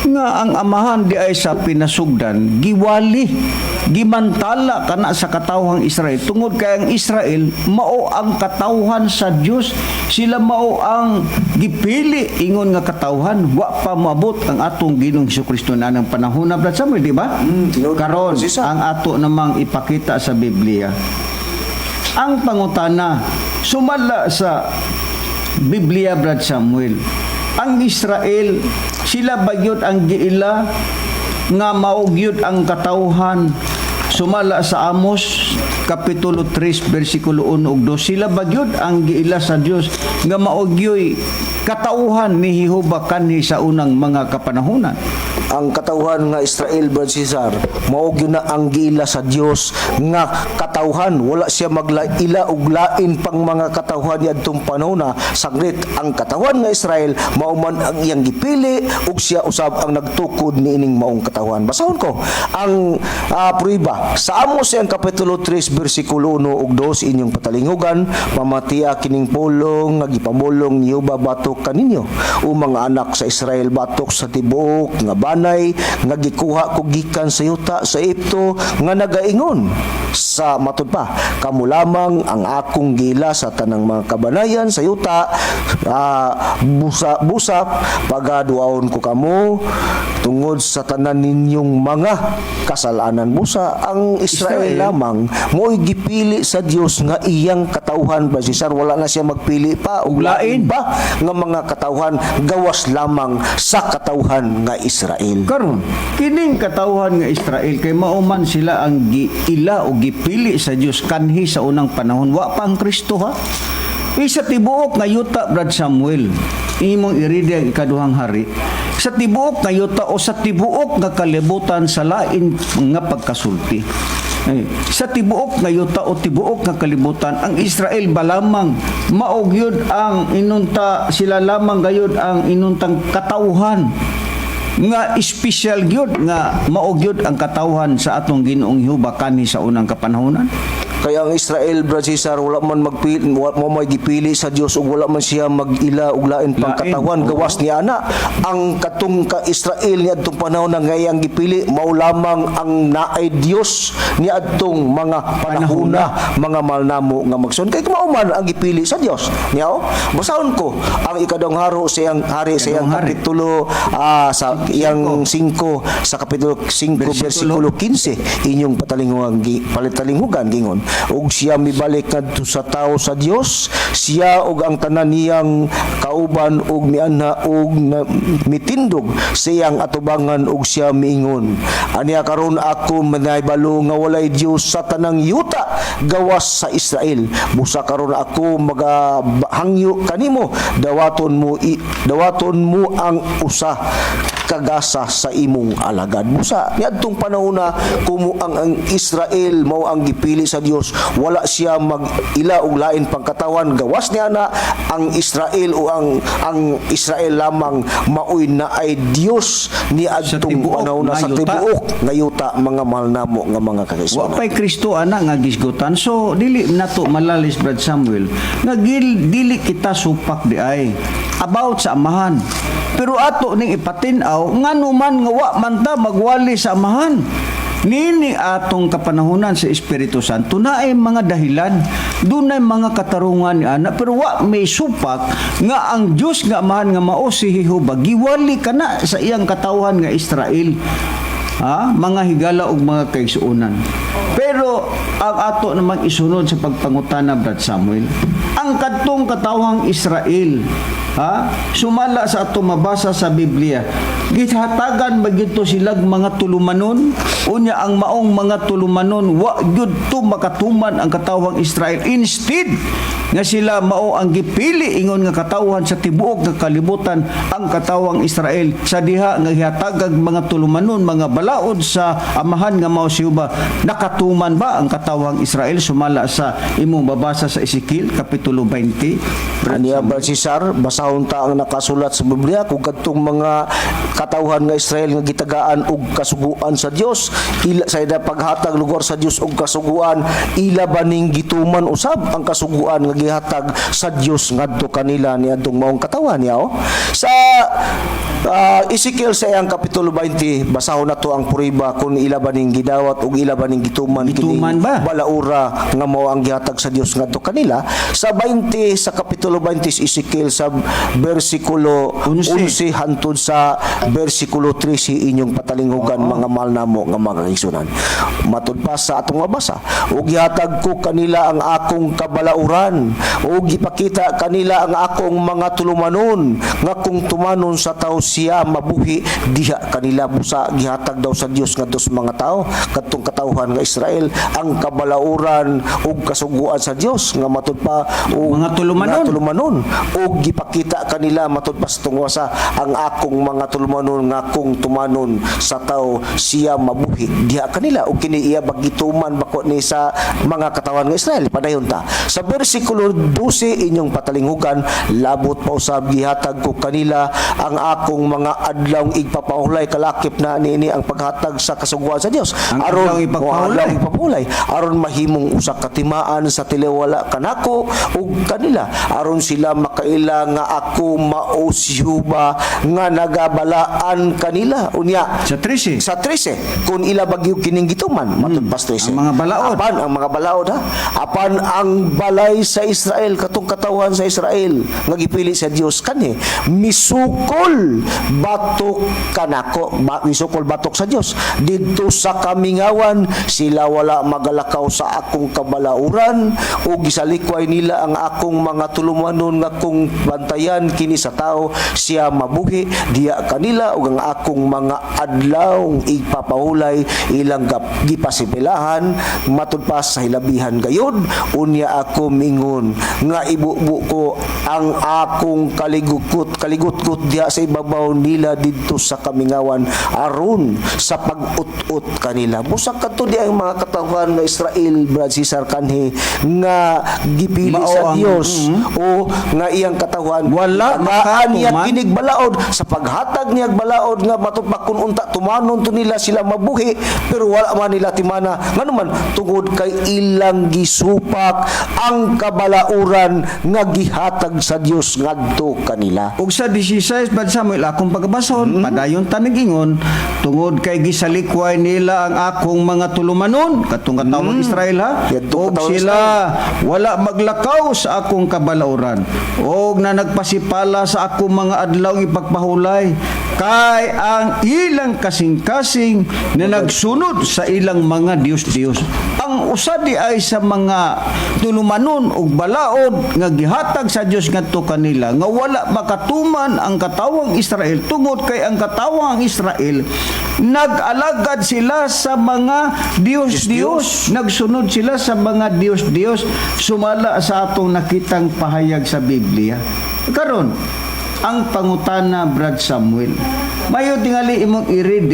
nga ang amahan di ay sa pinasugdan giwali, gimantala kana sa katawhang Israel tungod kay ang Israel mao ang katawhan sa Dios, sila mao ang gipili ingon nga katawhan wa pa moabot ang atong Ginoong Kristo na ng panahon na, Brad Samuel, di ba? Tinuod, Karon Sisa. ang ato namang ipakita sa Biblia ang pangutana sumala sa Biblia, Brad Samuel. Ang Israel, sila ba gyud ang giila nga mao gyud ang katawhan sumala sa Amos kapitulo 3 bersikulo 1 ug 2? Sila ba gyud ang giila sa Dios nga mao gyud katawhan ni Jehova kanhi sa unang mga kapanahunan? Ang katawhan nga Israel, Brad Cesar, mao gyud na ang giila sa Dios nga katawhan. Wala siya maglaila og lain pang mga katawhan niadtong panahona. Saglit ang katawhan nga Israel mao man ang iyang gipili ug siya usab ang nagtukod niining maong katawhan. Basahon ko ang prueba sa Amos ang kapitulo 3 bersikulo 1 ug 2, inyong patalinghugan: "Pamatia kining pulong nga gipamulong ni Jehova batok kaninyo, o mga anak sa Israel, batok sa tibuok nga banay nga gikuha ko gikan sa yuta sa Ehipto nga nagaingon sa matud pa, 'Kamo lamang ang akong gila sa tanang mga kabanayan sa yuta.' Busa pagaduaon ko kamo tungod sa tanan ninyong mga kasalanan." Busa ang Israel, Israel. Lamang mo'y gipili sa Dios nga iyang katawhan ba, Cesar. Wala na siya magpili pa og Lain. Lain pa nga mga katawhan gawas lamang sa katawhan nga Israel. Karon, kining katawhan nga Israel kay mao man sila ang giila o gipili sa Dios kanhi sa unang panahon, wa pa ang Kristo ha. Sa tibuok nga yuta, Brad Samuel, imong iridi ang ikaduhang Hari. Sa tibuok nga yuta o sa tibuok nga kalibutan sa lain nga pagkasulti. Sa tibuok nga yuta o tibuok nga kalibutan, ang Israel ba lamang mao gyud ang inunta, sila lamang gayud ang inuntang katawhan nga espesyal gyud nga mao gyud ang katawhan sa atong Ginoong Jehova kanhi sa unang kapanahonan? Kaya ang Israel, Brad Cesar, wala man magpili, wa mo may gipili sa Dios ug wala man siya mag-ila og lain pang Lain, katawan gawas niya ana. Ang katong ka Israel niadtong panahon na ngayang gipili mao lamang ang naay Dios niadtong mga panahona, mga mahal namo nga magsun. Kay mao man ang gipili sa Dios. Niya, basahon ko ang ikaduhang haro sa iyang hari sa iyang Ikaduhang Hari. kapitulo sa iyang 5, sa kapitulo 5 Bersikulo. bersikulo 15, inyong patalinghugan, gingon, "Ug siya mibalik ngadto sa tawo sa Dios, siya ug ang tanan niyang kauban, ug mianha ug mitindog sa iyang atubangan, ug siya miingon, 'Aniya karon ako manahibalo nga walay Dios sa tanang yuta gawas sa Israel. Busa karon ako magahangyo kanimo, dawaton mo ang usa kagasa sa imong alagad. Busa niadtong panahon na kumo ang Israel mao ang gipili sa Dios, wala siya mag-ila og lain pang katawan gawas niya na ang Israel o ang Israel lamang maoy na ay Dios niadtong tibuok panahon na nga sa yuta. Tibuok nga yuta, mga mahal namo nga mga Wa kakaisunan. pay Kristo ana nga gisgutan. So dili nato malalis, Brad Samuel, nga dili kita supak di ay about sa Amahan. Pero ato ning ipatin-aw ngano man nga wa man ta magwali sa Amahan. Nini atong kapanahonan sa Espiritu Santo na ay mga dahilan, dunay mga katarungan ni ana, pero wa may supak nga ang Dios nga Amahan nga mao si Jehova giwali kana sa iyang katawhan nga Israel, ha, mga higala ug mga kaigsuonan. Pero ang ato namang isunod sa pagpangutana, Brad Samuel, ang kadtong katawhang Israel, ha, sumala sa ato mabasa sa Biblia, gihatagan ba gyud to silag mga tulumanon? Unya ang maong mga tulumanon wa gyud to makatuman ang katawhang Israel. Instead nga sila mao ang gipili ingon nga katawhan sa tibuok nga kalibutan, ang katawhang Israel sa diha nga gihatagag mga tulumanon, mga balaod sa Amahan nga mao si Jehova, nakatuman ba ang katawhang Israel sumala sa imong babasa sa Ezekiel kapitulo 20? Aniya, Brad Cesar, basahon ta ang nakasulat sa Biblia kung kadtong mga katawhan nga Israel nga gitagaan og kasuguan sa Dios, ila sa ida paghatag lugar sa Dios og kasuguan, ila ba ning gituman usab ang kasuguan nga gihatag sa Dios ngadto kanila niadtong maong katawhan niya, oh? Sa Ezekiel sa iyang kapitulo 20, basahon nato ang puriba kung ila ba ning gidawat ug ila ba ning gituman Gituman kining ba? balaura nga mao ang gihatag sa Dios ngadto kanila. Sa 20, sa kapitulo 20 sa Ezekiel, sa bersikulo 11. 11 hantod sa bersikulo 13, inyong patalinghugan, mga mahal namo nga mga kaigsunan. Matud pa sa atong mabasa, "Ug gihatag ko kanila ang akong kabalauran ug gipakita kanila ang akong mga tulumanon nga kung tumanon sa tao siya mabuhi diha kanila." Busa gihatag daw sa Dios ngadto sa mga tao, kadtong katawhan nga Israel, ang kabalauran ug kasuguan sa Dios nga matud pa og Mga tulumanon. mga tulumanon, ug gipakita kanila, matud pa sa tungwasa, ang akong mga tulumanon nga kung tumanon sa tao siya mabuhi diha kanila. Ug kini iya bagituman bako ni sa mga katawan nga Israel? Padayon ta sa bersikulo 12, inyong patalinghugan. "Labot pa usab gihatag ko kanila ang akong mga adlawng igpapahulay." Kalakip na niini ang paghatag sa kasuguan sa Dios. Ang adlawng ipagpahulay. O, adlawng ipapulay aron mahimong usa ka timaan sa tiliwala kanako ug kanila, aron sila makaila nga ako mao si Jehova nga nagabalaan kanila. Unya Sa 13. sa 13, kung ila bagyo kining gituman, matud pas 13. Ang mga balaod. Apan ang mga balaod, ha, apan ang balay sa Israel, katong katawhan sa Israel nga gipili sa Dios kanhi, misukol batok kanako, misukol batok sa Dios didto sa kamingawan. Sila wala magalakaw sa akong kabalauran ug gisalikway nila ang akong mga tulumanon nga kung bantayan kini sa tao siya mabuhi diha kanila, ug ang akong mga adlaw igpapahulay ilang gipasipilahan. Matud pa sa hilabihan gayud, "Unya ako mingon nga ibubo ko ang akong kaligukot diha sa ibabaw nila didto sa kamingawan aron sa pag-ut-ut kanila." Busa kadto di ang mga katawhan nga Israel, Brad Cesar, kanhi nga gipili Mao sa ang Dios o nga iyang katawhan Wala tagaan niya makatuman. kinig balaod. Sa paghatag niya balaod nga matud pa kun unta tumanon to nila sila mabuhi, pero wala man nila timana, ngano man? Tungod kay ilang gisupak ang kabalauran nga gihatag sa Dios ngadto kanila. Ug sa 16, Brad Samuel, akong pagkabasahon, padayon ta nag-ingon, "Tungod kay gisalikway nila ang akong mga tulumanon," katong katawang Israel, ha, Yadtong "ug katawang sila wala maglakaw sa akong kabalauran, og na nagpasipala sa akong mga adlaw ipagpahulay, kay ang ilang kasing-kasing na nagsunod sa ilang mga Diyos-Diyos." Ang usa di ay sa mga tulumanon ug balaod nga gihatag sa Dios ngadto kanila nga wala makatuman ang katawang Israel tungod kay ang katawang Israel nag-alagad sila sa mga Diyos-Diyos, nagsunod sila sa mga Diyos-Diyos sumala sa atong nakitang pahayag sa Biblia. Karon ang pangutana, Brad Samuel, Mayo tingali imong i-read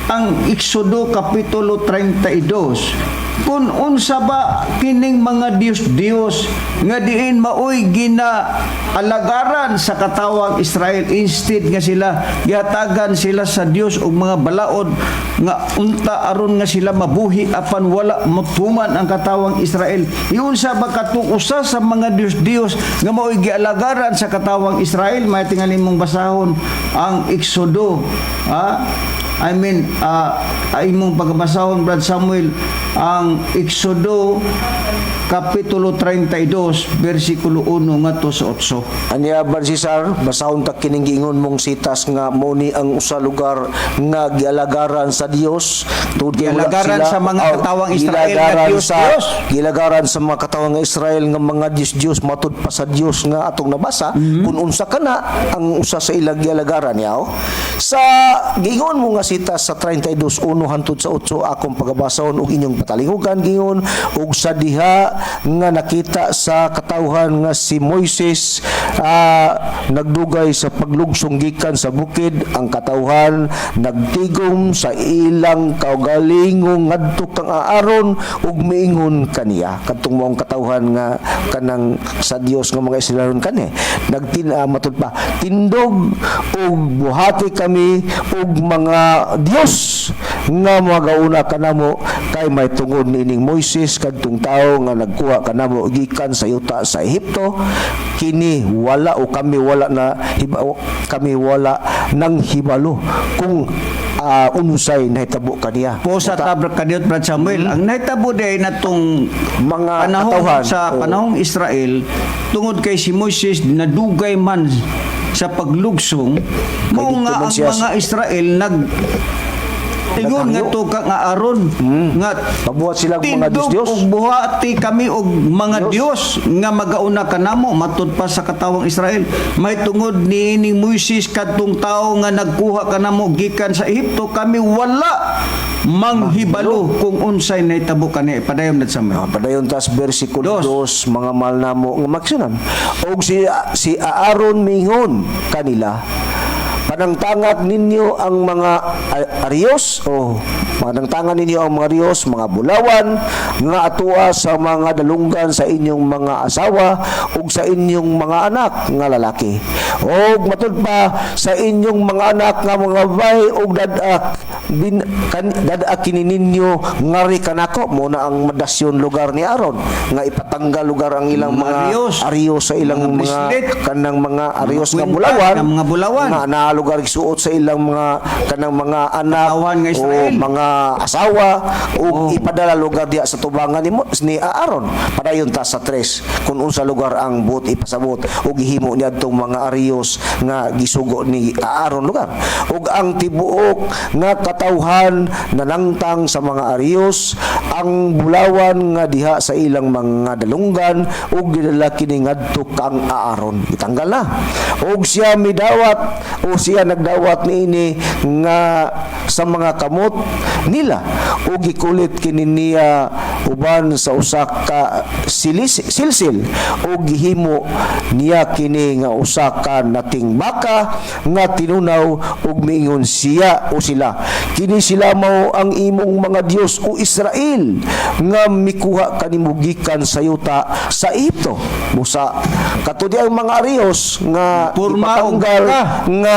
ang Exodo kapitulo 32 kung unsa ba kining mga Diyos-Diyos nga diin maoy gina alagaran sa katawang Israel instead nga sila gihatagan sila sa Dios og mga balaod nga unta aron nga sila mabuhi, apan wala motuman ang katawang Israel. Iunsa ba katong usa sa mga Diyos-Diyos nga maoy gialagaran sa katawang Israel? May tingali mong basahon ang Exodo, ha? I mean, ay imong pagkabasahon, Brad Samuel, ang Exodo kapitulo 32 versikulo 1 ngadto sa 8. Anya, Brad Cesar, basahon ta kining giingon mong sitas nga mo ni ang usa lugar nga gialagaran sa Dios. Tungod kay wala Gialagaran sila sa mga oh, katawang Israel nga gilagaran Dios, sa Dios. Gilagaran sa mga katawang Israel nga mga Dios Dios matud pa sa Dios nga atong nabasa kung unsa kana ang usa sa ilang gialagaran yaw. Sa giingon mo nga sitas sa 32:1 hangtod sa 8, akong pagabasahon ug inyong patalingugan. Giingon, "Ug sa diha nga nakita sa katawhan nga si Moises nagdugay sa paglugsong gikan sa bukid, ang katawhan nagtigom sa ilang kaugalingong ngadto kang Aaron ug miingon kaniya." Kadtong maong katawhan nga kanang sa Dios nga mga Israelon kani nagtin matud pa, "Tindog ug buhati kami og mga Dios nga magauna kanamo, kay may tungod niining Moises kadtong tawo nga nagkuha kanamo gikan sa yuta sa Ehipto, kini wala o kami wala na hiba, kami wala nang hibalo kung unsay nahitabo kaniya." Po sa tabra kadiyot, Brad Samuel, ang nahitabo day natong Mga panahon katawhan, sa oo. Panahong Israel, tungod kay si Moises nadugay man sa paglugsong, mao dito nga man ang siya mga Israel nag tingon Naghangyo. nga to ka nga Aaron nga Pabuhat sila og mga tindog Diyos-Diyos. Og buhati kami og mga Diyos. Diyos nga magauna kanamo. Matud pa sa katawang Israel, may tungod niining Moises kadtong tawo nga nagkuha kanamo gikan sa Ehipto, kami wala manghibalo kung unsay nahitabo kani. Padayon na sa Ah, padayon tas versikulo Dos. 2, mga mahal namo nga magsunan. Og si si Aaron mingon kanila, "Panangtangak ninyo ang mga arios o panangtangan ninyo ang mga arios, mga bulawan nga atoa sa mga dalunggan sa inyong mga asawa ug sa inyong mga anak nga lalaki og matud pa sa inyong mga anak nga mga babae ug dad-a bin kan, dad-a kini ninyo ngari kanako." Mo na ang madasyon lugar ni Aaron nga ipatanggal lugar ang ilang Mga mga arios. arios sa ilang Mga mga, bracelet. Kanang mga arios nga kwintas, bulawan nga mga bulawan. nga naa lugar gisuot sa ilang mga kanang mga anak Katawhan nga o Israel. Mga asawa ug ipadala lugar diya sa tubangan ni Aaron. Padayon ta sa 3 kung unsa lugar ang buot ipasabot ug gihimo niadtong mga arios nga gisugo ni Aaron lugar. "Ug ang tibuok nga katawhan nanangtang sa mga arios, ang bulawan nga diha sa ilang mga dalunggan, ug gidala kini ngadto kang Aaron." Gitanggal na. "Ug siya midawat o siya nagdawat niini nga sa mga kamot nila ug gikulit kini niya uban sa usa ka silsil ug gihimo niya kini nga usa ka nating baka nga tinunaw, ug miingon siya o sila, 'Kini sila mao ang imong mga Dios, o Israel, nga mikuha kanimo gikan sa yuta sa Ehipto." Busa kato di ang mga arios nga Porma og ipatanggal baka. Nga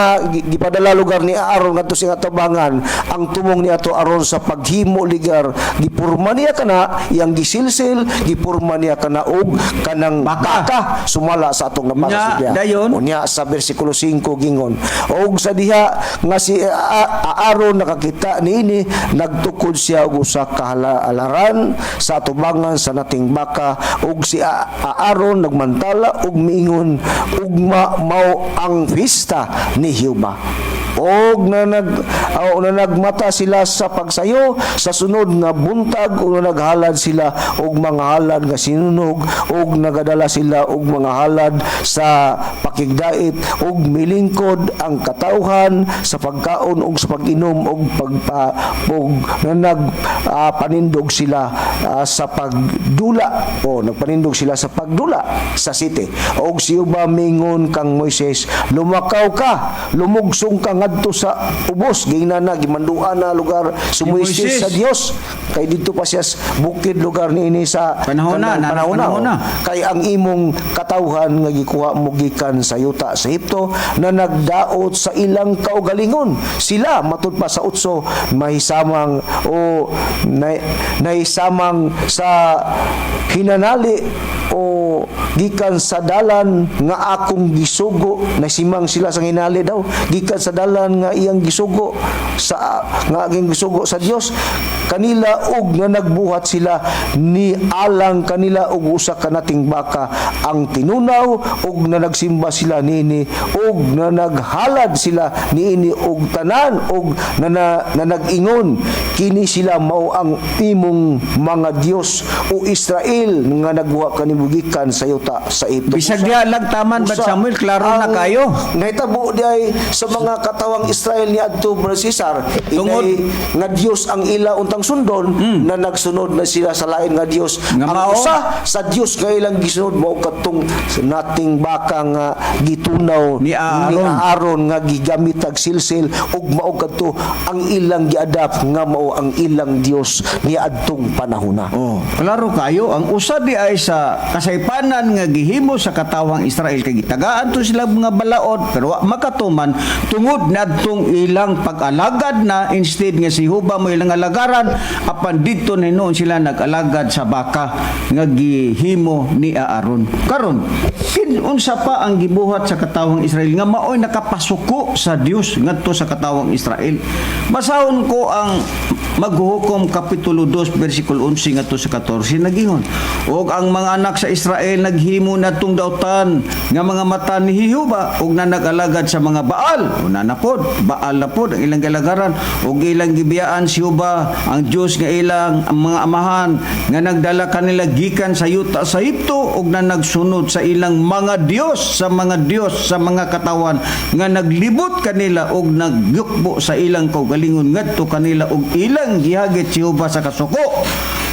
gipadala lugar ni Aaron ngadto sa atubangan, ang tumong ni ato aron sa paghimo ligar, gipurma niya kana, iyang gisilsil, gipurma niya kana og kanang Baka. Baka sumala sa atong nabasa Nya, sa Biblia. Dayon. Unya sa versikulo 5, gingon, "Og sa diha nga si Aaron nakakita niini, nagtukod siya og usa ka halaran sa atubangan sa nating baka, ug si Aaron nagmantala ug miingon, 'Ugma mao ang pista ni Jehova.' Og nanagmata sila sa pagsayo sa sunod nga buntag ug naghalad sila og mga halad nga sinunog ug nagadala sila og mga halad sa pakigdait, ug milingkod ang katawhan sa pagkaon ug sa pag-inom ug pagpa ug nanag panindog sila sa pagdula o nagpanindog sila sa pagdula sa city. Og si Jehova mingon kang Moises, 'Lumakaw ka, lumugsong ka ngadto sa ubos, giingnan na, gimanduan na lugar si Ni Moises Moises. sa Dios kay didto pa siya sa bukid lugar niini sa Panahon na, kanang panahon na, panahon na. oh. Kay ang imong katawhan nga gikuha mo gikan sa yuta sa Ehipto na nagdaot sa ilang kaugalingon sila, matud pa sa 8, mahisamang o nahisamang sa hinanali o gikan sa dalan nga akong gisugo. Nasimang sila sa hinali daw gikan sa dalan nga iyang gisugo sa nga aging gisugo sa Dios kanila og nga nagbuhat sila ni alang kanila og usa ka nating baka ang tinunaw og na nagsimba sila niini og na naghalad sila niini og tanan og na nag-ingon, "Kini sila mao ang imong mga Dios, o Israel, nga nagbuhat kanimo gikan sa yuta sa Egypto." Bisag diha lang taman, Brad Usa, Samuel, klaro na ang kayo. Nahitabo di ay sa mga katawang Israel ni adto, Brad Cesar, Tungod- inay nga Dios ang ila untang sundon, na nagsunod na sila sa lain nga Dios. Nga Ang mao. usa sa Dios nga ilang gisunod mao katong nating baka nga gitunaw ni Aaron. Ni Aaron nga gigamit ag silsil ug mao kadto ang ilang giadapt nga mao ang ilang Dios ni adtong panahona. Oh, klaro kayo ang usa di ay sa kasaypanan nga gihimo sa katawang Israel kay gitagaan to sila mga balaod pero wa makatuman tungod nadtong ilang pag-alagad na instead nga si Jehova mo ilang alagaran, apan didto na hinuon sila nag-alagad sa baka nga gihimo ni Aaron. Karon, unsa pa ang gibuhat sa katawang Israel nga maoy nakapasuko sa Dios ngadto sa katawang Israel? Basahon ko ang Maghuhukom kapitulo 2 versikulo 11 ngadto sa 14. Nagingon, "Og ang mga anak sa Israel naghimo nadtong dautan nga mga mata ni Jehova og na nag-alagad sa mga Baal." Una na pod, Baal na pod ang ilang galagaran, "ug ilang gibiyaan si Jehova ang Dios nga ilang ang mga amahan nga nagdala kanila gikan sa yuta sa Ehipto ug na nagsunod sa ilang mga dios, sa mga dios sa mga katawan nga naglibot kanila ug nagyukbo sa ilang kaugalingon ngadto kanila, ug ilang gihagit si Jehova sa kasuko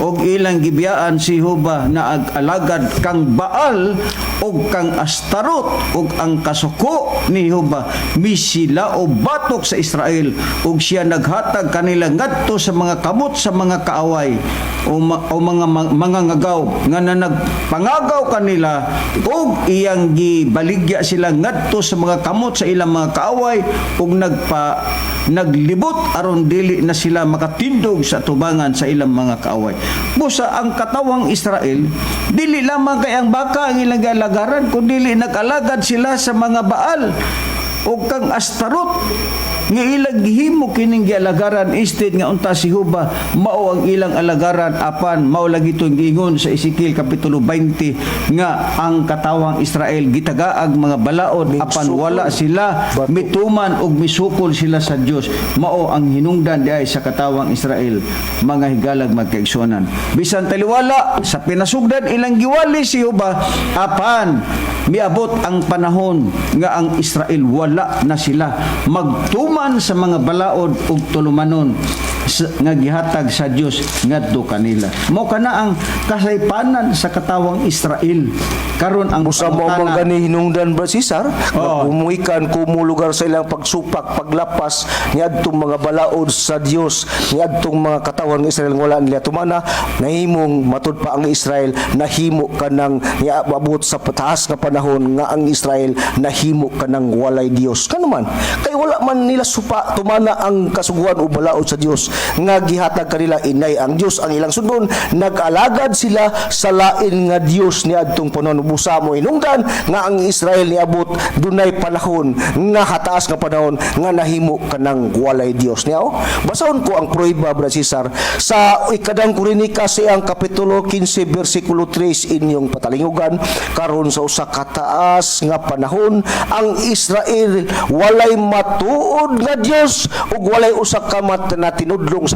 ug ilang gibiyaan si Jehova na ag-alagad kang Baal ug kang Astarot, ug ang kasuko ni Jehova misila o batok sa Israel ug siya naghatag kanila ngadto sa mga kamot sa mga kaaway o mga ngagaw nga nagpangagaw kanila, ug iyang gibaligya sila ngadto sa mga kamot sa ilang mga kaaway ug naglibot aron dili na sila makatindog sa tubangan sa ilang mga kaaway." Busa ang katawang Israel, dili lamang kay ang baka ang ilang gialagaran, kundi nag-alagad sila sa mga Baal o kang Astarot nga ilang gihimo kining gialagaran instead nga unta si Jehova mao ang ilang alagaran. Apan mao lagi itong giingon sa Ezekiel kapitulo 20 nga ang katawang Israel gitagaag mga balaod apan wala sila Bato. mituman og misukol sila sa Dios. Mao ang hinungdan diay sa katawang Israel, mga higalag magkaigsuonan. Bisan taliwala sa pinasugdan ilang giwali si Jehova, apan miabot ang panahon nga ang Israel wala na sila magtuman sa mga balaod ug tulumanon nga gihatag sa Dios ngadto kanila. Mao kana ang kasaypanan sa katawang Israel. Karon ang Busa mo pangutana- man gani hinungdan ba, Cesar nga kumuikan kumo lugar sa ilang pagsupak, paglapas niadtong mga balaod sa Dios niadtong mga katawan ng Israel nga wala nila tumana, nahimong matud pa ang Israel nahimo kanang niabot sa pataas nga panahon nga ang Israel nahimo kanang walay Dios. Kanuman kay wala man nila supa tumana ang kasuguan o balaod sa Dios nga gihatag kanila, inay ang Dios ang ilang sundon, nag-alagad sila sa lain nga Dios niadtong panahon. Busa mo hinungdan nga ang Israel niabot dunay panahon nga hataas nga panahon nga nahimo kanang walay Dios niya, oh. Basahon ko ang prueba, Brad Cesar, sa Ikadang Kronika siyang kapitulo 15 bersikulo 3, inyong patalingugan. Karon sa usa ka taas nga panahon ang Israel walay matuod nga Dios ug walay usa ka mat na tinudlo. natudlong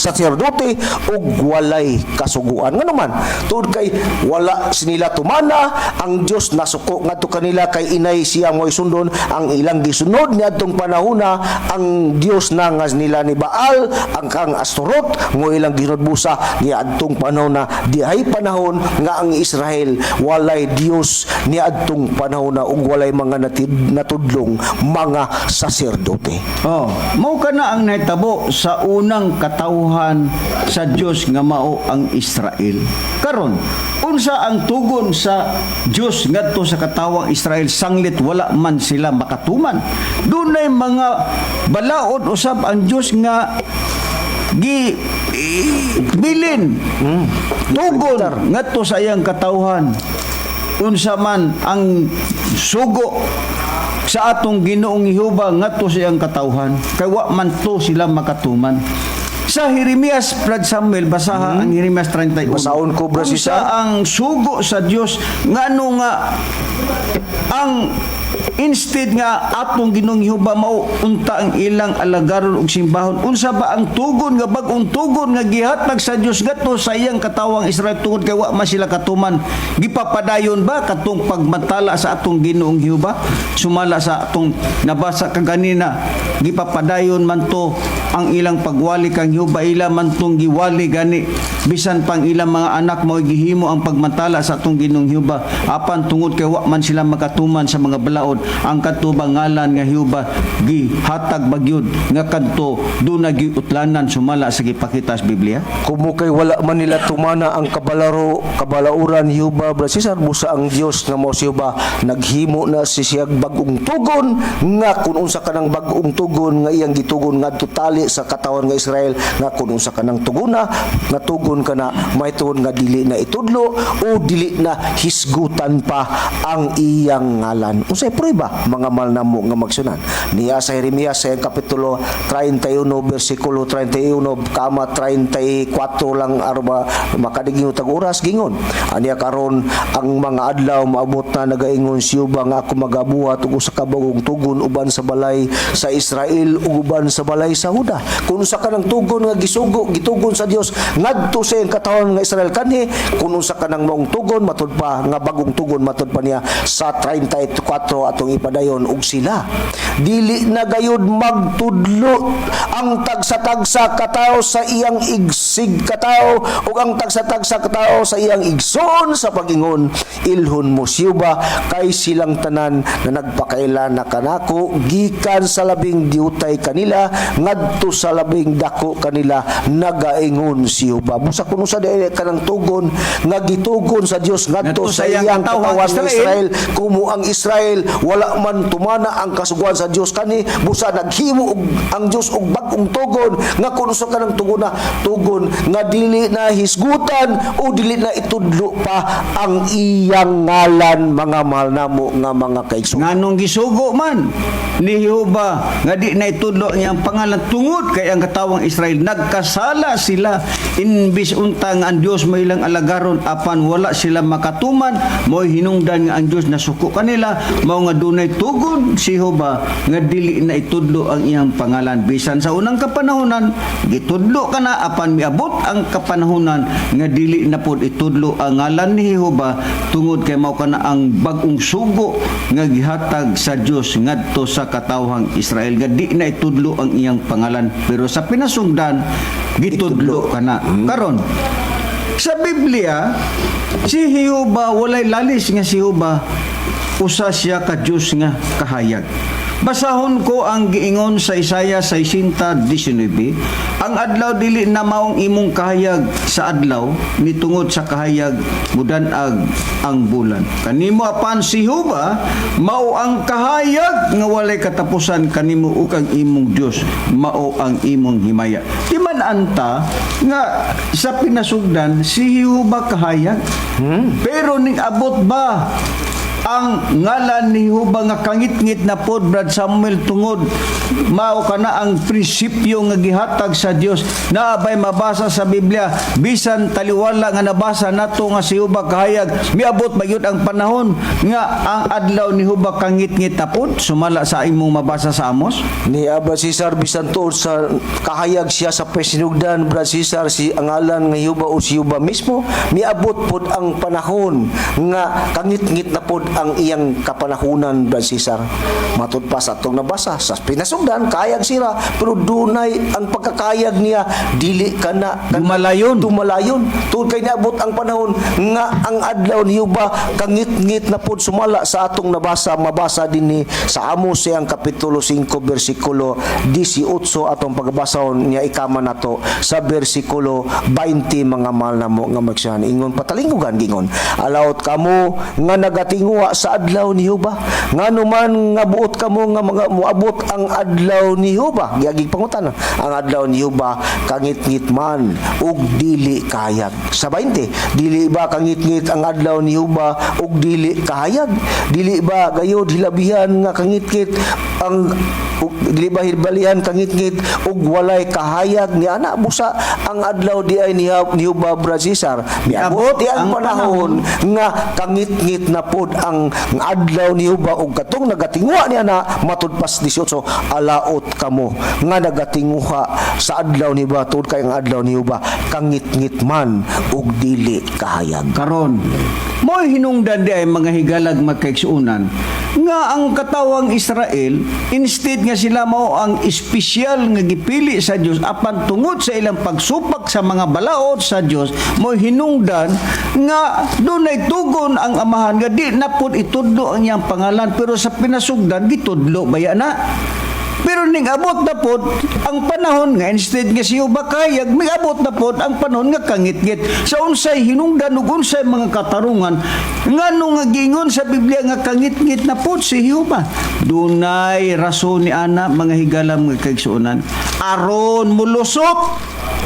saserdote ug walay kasuguan. Ngano man? Tungod kay wala sinila tumana ang Dios, nasuko ngadto kanila kay inay siya mo'y sundon. Ang ilang gisunod niadtong panahona, ang Dios na nga nila ni Baal, ang kang Astorot mo ilang gisunod. Busa niadtong panahon na dihay panahon nga ang Israel walay Dios niadtong panahon na ug walay mga natudlong mga saserdote. Oh, mao kana ang nahitabo sa unang katawhan sa Dios nga mao ang Israel. Karon, unsa ang tugon sa Dios ngadto sa katawang Israel sanglit wala man sila makatuman? Dunay mga balaod usab ang Dios nga gi bilin tugon ngadto sa iyang katawhan. Unsa man ang sugo sa atong Ginoong Jehova ngadto sa iyang katawhan kay wa man to sila makatuman? Sa Jeremias, Brad Samuel, basaha ang Jeremias 31. Basahon ko, Brad Unsa Cesar. ang sugo sa Dios, ngano nga ang instead nga atong Ginoong Jehova mao unta ang ilang alagaron ug simbahon, unsa ba ang tugon nga bag-ong tugon nga gihatag sa Dios ngadto sa iyang katawang Israel tungod kay wa man sila katuman? Gipapadayon ba katong pagmantala sa atong Ginoong Jehova sumala sa atong nabasa kaganina? Gipapadayon man to ang ilang pagwali kang Jehova, ila man tong giwali gani bisan pang ilang mga anak mao gihimo ang pagmantala sa atong Ginoong Jehova. Apan tungod kay wa man sila makatuman sa mga balaod, ang katubang ngalan nga Jehova gihatag bagyod nga kadto duna giutlanan sumala sa gipakita sa Biblia. Kumo kay wala man nila tumana ang kabalauran Jehova, Brad Cesar, busa ang Dios nga mao si Jehova naghimo na si siyag bag-ong tugon nga kun unsa kanang bag-ong tugon nga iyang gitugon ngadto tali sa katawan nga Israel, nga kun unsa kanang tugona natugon kana mahitungod nga dili na itudlo o dili na hisgutan pa ang iyang ngalan. Unsay prueba, mga mahal namo nga magsunan? Niya sa Jeremias sa iyang kapitulo 31 bersikulo 31 kama 34 lang aron makadigyo tag oras. Gingon aniya, "Karon ang mga adlaw maabot na, nagaingon si Jehova, nga ako magabuhat og usa ka bagong tugon uban sa balay sa Israel ug uban sa balay sa Juda." Kung usa ka ng tugon nga gisugo, gitugon sa Dios ngadto sa iyang katawhan nga Israel kanhi, kung unsa ka ng maong tugon matud pa nga bagong tugon matud pa niya sa 34 atong ipadayon, "Ug sila dili na gayud magtudlo ang tagsa-tagsa katawo sa iyang igsig katawo ug ang tagsa-tagsa katawo sa iyang igsoon sa pagingon, 'Ilhon mo si Jehova,' kay silang tanan na nagpakaila na kanako gikan sa labing diutay kanila ngadto sa labing dako kanila, nagaingon si Jehova." Busa kuno sa dili kanang tugon nga gitugon sa Dios ngadto sa iyang katawhan katawan nga Israel. Israel, kumo ang Israel wala man tumana ang kasuguan sa Dios kani, busa naghimo ang Dios og bag-ong tugon nga kun usa kanang tugon na tugon nga dili na hisgutan o dili na itudlo pa ang iyang ngalan, mga mahal namo nga mga kaigsuonan. Nganong gisugo man ni Jehova nga di na itudlo ang iyang pangalan? Tungod kay ang katawang Israel nagkasala sila. Inbis unta nga ang Dios may ilang alagaron, apan wala sila makatuman, mo'y hinungdan nga ang Dios nasuko kanila. Mao nga dunay tugon si Jehova nga dili na itudlo ang iyang pangalan. Bisan sa unang kapanahonan gitudlo kana, apan miabot ang kapanahonan nga dili na pod itudlo ang ngalan ni Jehova tungod kay mao kana ang bag-ong sugo nga gihatag sa Dios ngadto sa katawhang Israel nga di na itudlo ang iyang pangalan. Pero sa pinasugdan gitudlo kana. Karon, sa Biblia, si Jehova, walay lalis nga si Jehova usa siya ka Dios nga kahayag. Basahon ko ang giingon sa Isaiah 60:19. "Ang adlaw dili na maong imong kahayag sa adlaw, ni tungod sa kahayag mudanag ang bulan kanimo. Apan si Jehova mao ang kahayag nga walay katapusan kanimo ug ang imong Dios mao ang imong himaya." Di man anta nga sa pinasugdan si Jehova kahayag? Pero ning abot ba Ang ngalan ni Jehova nga kangitngit na pod, Brad Samuel, tungod mao kana ang prinsipyo nga gihatag sa Dios. Naabay mabasa sa Biblia, bisan taliwala nga nabasa nato nga si Jehova kahayag, miabot ba gyud ang panahon nga ang adlaw ni Jehova kangitngit na pod, sumala sa imong mabasa sa Amos? Ni Brad Cesar, bisan tuod sa kahayag siya sa pasinugdan, Brad Cesar, si ang ngalan nga Jehova o si Jehova mismo, miabot pod ang panahon nga kangitngit na pod ang iyang kapanahunan, Brad Cesar. Matud pa sa atong nabasa sa pinasugdan, kahayag sila, pero dunay ang pagkakayag niya dili kana Dumalayon. Dumalayon tungod kay niabot ang panahon nga ang adlaw ni Jehova kangitngit na pod, sumala sa atong nabasa, mabasa dinhi sa Amos siyang kapitulo 5 bersikulo 18. Atong pagbasahon niya ikama nato sa bersikulo 20, mga mahal namo nga magsihan. Ingon patalingugan, gingon, "Alaot kamo nga nagatinguha sa adlaw ni Jehova. Ngano man nga buot kamo nga mga moabot ang adlaw ni Jehova?" Giagig pangutana. Ang adlaw ni Jehova kangitngit man ug dili kahayag. Sa 20, "Dili ba kangitngit ang adlaw ni Jehova ug dili kahayag? Dili ba gayod hilabihan nga kangitngit ang ug dili ba hibalihan kangitngit ug walay kahayag ni ana?" Busa ang adlaw di ay ni Jehova, Brad Cesar, miabot di ang ang panahon nga kangitngit na pod ang adlaw ni Jehova ug katong nagatinguha niya na. Matud pas 18, "Alaot kamo nga nagatinguha sa adlaw ni Jehova tungod kay ang adlaw ni Jehova kangitngit man ug dili kahayag." Karon, mo'y hinungdan di ay, mga higalag magkaigsuonan, nga ang katawang Israel, instead nga sila mao ang espesyal nga gipili sa Dios, apan tungod sa ilang pagsupak sa mga balaod sa Dios, mo'y hinungdan nga dunay tugon ang Amahan nga di na pud itudlo ang iyang pangalan. Pero sa pinasugdan gitudlo baya na. Pero ning abot na pod ang panahon nga instead nga siyo bakayag, miabot na pod ang panahon nga kangitngit. Sa unsay hinungdan ug unsay mga katarungan, ngano nga gingon sa Biblia nga kangitngit na pod si Jehova? Dunay rason ni ana, mga higalam nga kaigsuonan, aron mulusot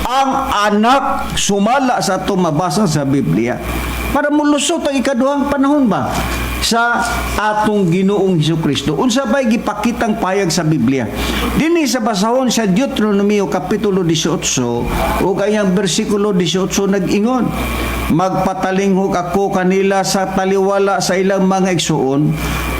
ang anak sumala sa ato mabasa sa Biblia, para mulusot ang ikaduhang panahon ba sa atong Ginoong Hesus Kristo. Unsa bay gipakitang payag sa Biblia? Dinhi sa basahon sa Deuteronomio kapitulo 18 ug ayang bersikulo 18, nag-ingon, "Magpatalinghog ako kanila sa taliwala sa ilang mga igsuon,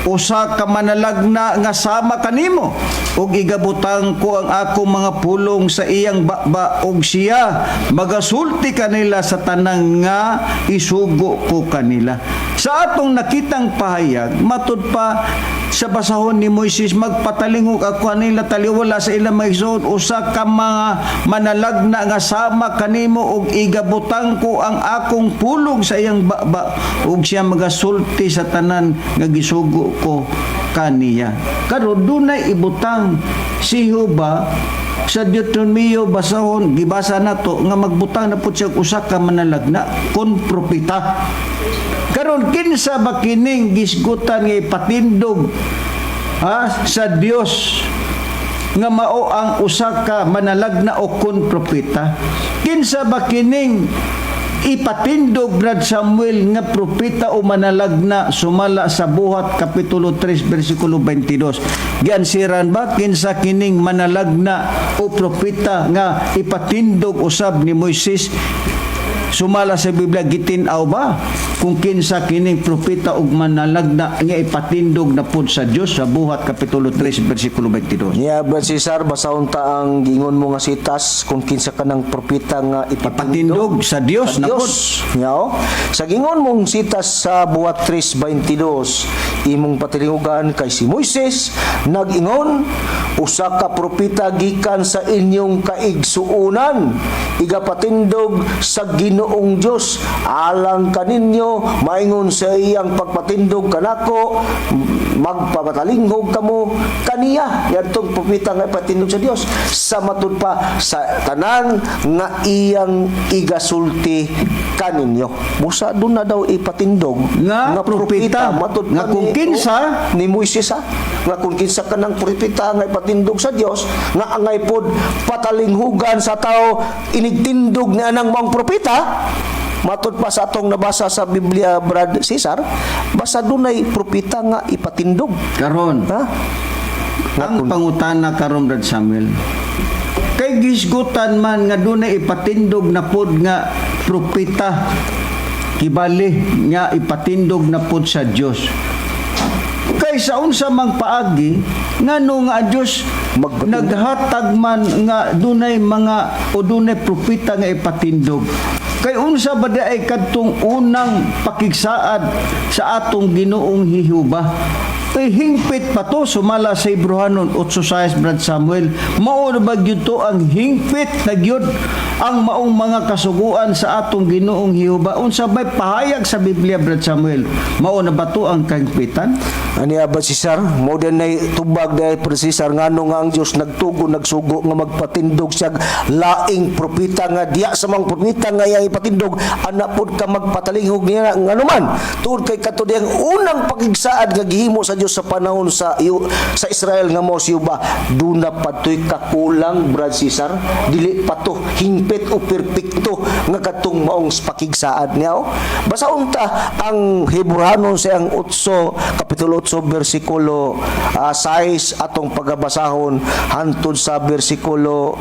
usa ka manalagna nga sama kanimo, ug igabutang ko ang akong mga pulong sa iyang baba, ug siya magasulti kanila sa tanan nga isugo ko kanila." Sa atong nakitang pahayag, matud pa sa basahon ni Moises, "Magpatalingog ako kanila taliwala sa ilang mga igsoon, usa ka mga manalagna nga sama kanimo, ug igabutang ko ang akong pulong sa iyang baba, ug siya magasulti sa tanan nga gisugo ko kaniya." Karon dunay ibutang si Jehova sa Deuteronomio, basahon gibasa nato nga magbutang na pud siya og usa ka manalagna kon propeta. Karon, kinsa ba kining gisgutan nga ipatindog, ha, sa Dios nga mao ang usa ka manalagna o kon propeta? Kinsa ba kining ipatindog, Brad Samuel, nga propeta o manalagna sumala sa Buhat kapitulo 3 bersikulo 22? Giansiran ba kinsa kining manalagna o propeta nga ipatindog usab ni Moises sumala sa Biblia? Gitin-aw ba kung kinsa kining propeta ug manalagna nga ipatindog na pud sa Dios sa Buhat kapitulo 3 bersikulo 22? Niya, Brad Cesar, basahon ta ang gingon mo nga sitas kung kinsa ka ng propeta nga ipatindog ipatindog sa Dios sa na pud. Dios. Niya, oh. Sa gingon mong sitas sa Buhat 3:22, imong patilingugan kay si Moises nag-ingon, "Usa ka propeta gikan sa inyong kaigsuonan igapatindog sa Ginoong Dios alang kaninyo. Maingon sa iyang pagpatindog kanako, magpapatalinghog kamo kaniya." Yadtong propeta nga ipatindog sa Dios, sa matud pa sa tanan nga iyang igasulti kaninyo. Busa doon na daw ipatindog nga propeta. Matud nga pa kung kinsa ni Moises, ha, nga kung kinsa ka ng propeta nga ipatindog sa Dios nga angay pod patalinghugan sa tao inigtindog ni anang maong propeta. Matud pa sa atong nabasa sa Biblia, Brad Cesar, basta dunay propeta nga ipatindog. Karon, Ha? ang pangutana karon, Brad Samuel, kay gisgutan man nga dunay ipatindog na pod nga propeta, kibali nga ipatindog na pod sa Dios. Kay sa unsa mang paagi, ngano nga ang Dios Magpatindog? Naghatag man nga dunay mga o dunay propeta nga ipatindog? Kay unsa ba di ay kadtong unang pakigsaad sa atong Ginoong Jehova? Kay hingpit pa to sumala sa Hebreohanon 8:6, Brad Samuel. Mao na ba gyud to ang hingpit na gyud ang maong mga kasuguan sa atong Ginoong Jehova? Unsa bay pahayag sa Biblia, Brad Samuel? Mao na ba to ang kahingpitan? Ani ba, Cesar? Mo din nay tubag dahil per Cesar, ngano nga ang Dios nagtugo, nagsugo nga magpatindog siya laing propeta, nga diya sa mga propeta nga iyang ipatindog ana pud ka magpatalinghog niya? Ngano man, tungod kay kadto diyang unang pakigsaad nga gihimo sa Dios sa panahon sa Israel nga mo si Juba, duna pa to'y kakulang, Brad Cesar. Dili pa to hingpit o perpekto nga kadtong maong pakigsaad niya, oh. Basa unta ang Hebreohanon sa ang 8, kapitulo 8, bersikulo 6 atong pagabasahon hantod sa bersikulo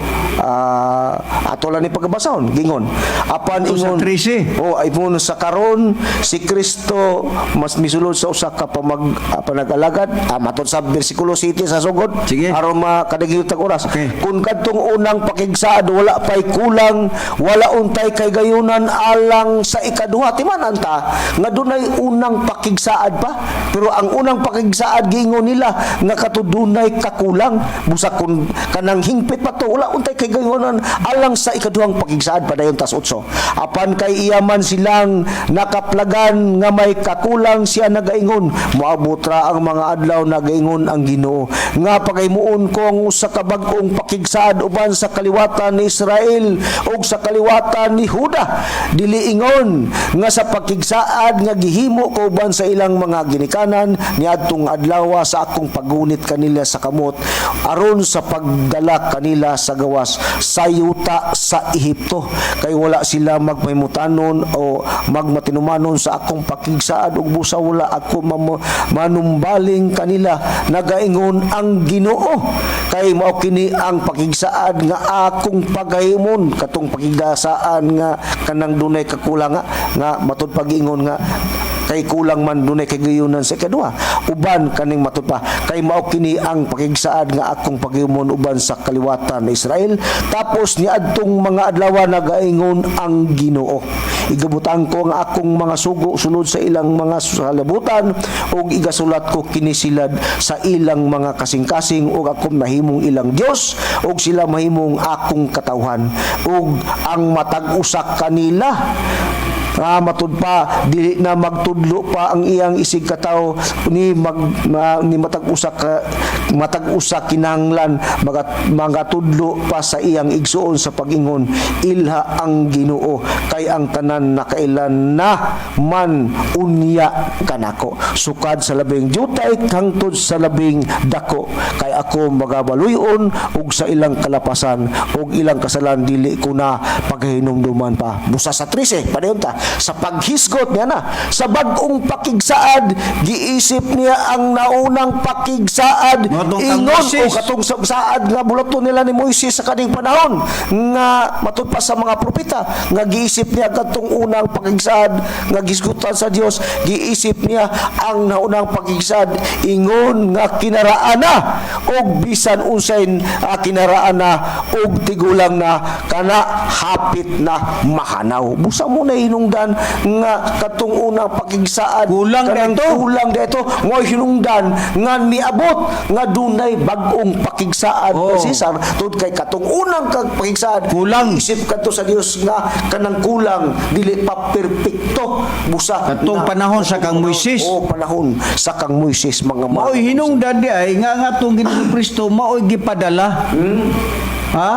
ato lang ni pagabasahon. Gingon apan Ato sa ingon 13. Oh, ay mo sa karon si Kristo mas misulod sa usa ka panag-alagad. Matod sa bersikulo 7 sa sugod Sige. aron makadagil tag oras. Okay. Kung kadtong unang pakigsaad wala pay kulang, wala untay kay gayunan alang sa ikaduha. Timan anta nga dunay unang pakigsaad pa, pero ang unang pakigsaad giingon nila nga katudunay kakulang. Busa kun kanang hingpit pa to, wala untay kay gayunan alang sa ikaduhang pakigsaad. Padayon tas 8: Apan kay iya man silang nakaplagan nga may kakulang, siya nagaingon, "Moabot ra ang mga adlaw, nagaingon ang Ginoo, nga pagahimuon ko ang usa ka bag-ong pakigsaad uban sa kaliwatan ni Israel ug sa kaliwatan ni Huda, dili ingon nga sa pakigsaad nga gihimo ko uban sa ilang mga ginikanan niadtong adlaw sa akong paggunit kanila sa kamot aron sa pagdala kanila sa gawas sa yuta sa Ehipto, kay wala sila magpahimutanon o magmatinumanon sa akong pakigsaad ug busa wala ako manumbaling kanila, nagaingon ang Ginoo. Kay mao kini ang pakigsaad nga akong pagahimon." Katong pakigdasaan nga kanang dunay kakulang nga matud pag-ingon nga kay kulang man, dunay kagayunan sa ikaduha uban kaning matud pa, "Kay mao kini ang pakigsaad nga akong paghimon uban sa kaliwatan ni Israel tapos niadtong mga adlaw, nagaingon ang Ginoo. Igabutang ko ang akong mga sugo sulod sa ilang mga salabutan ug igasulat ko kini sila sa ilang mga kasing-kasing, ug ako mahimong ilang Dios ug sila mahimong akong katawhan. Ug ang matag usa kanila nga matud pa dili na magtudlo pa ang iyang isig katawo ni matag usa ka, matag usa kinahanglan magatudlo pa sa iyang igsuon sa pag-ingon, 'Ilha ang Ginoo, kay ang tanan nakailan na man unya kanako, sukad sa labing jutay hangtod sa labing dako, kay ako magabaluyon ug sa ilang kalapasan ug ilang kasalan dili ko na paghinumduman pa." Busa sa 13, padayon ta sa paghisgot niya na sa bag-ong pakigsaad, giisip niya ang naunang pakigsaad. Mga tong kang Ingon Moises. o katong saad nga bulaton nila ni Moises sa kaning panahon nga matud pa sa mga propeta nga giisip niya katong unang pakigsaad nga gisgutan sa Dios. Giisip niya ang naunang pakigsaad, ingon nga kinaraan na, og bisan unsay kinaraan na og tigulang na kana, hapit na mahanaw. Busa mo na hinungdan nga katong unang pakigsaad Kulang kanang dito. Kulang dito mo hinungdan nga niabot nga dunay bag-ong pakigsaad. Oh. Cesar, tud kay katong unang kag pakigsaad Kulang. isip kadto sa Dios nga kanang kulang, dili pa perpekto, busa Katong panahon sa kang Moises. Oh, panahon sa kang Moises, mga Maoy hinungdan di ay nga nga atong Ginoong Kristo maoy gipadala. Ha?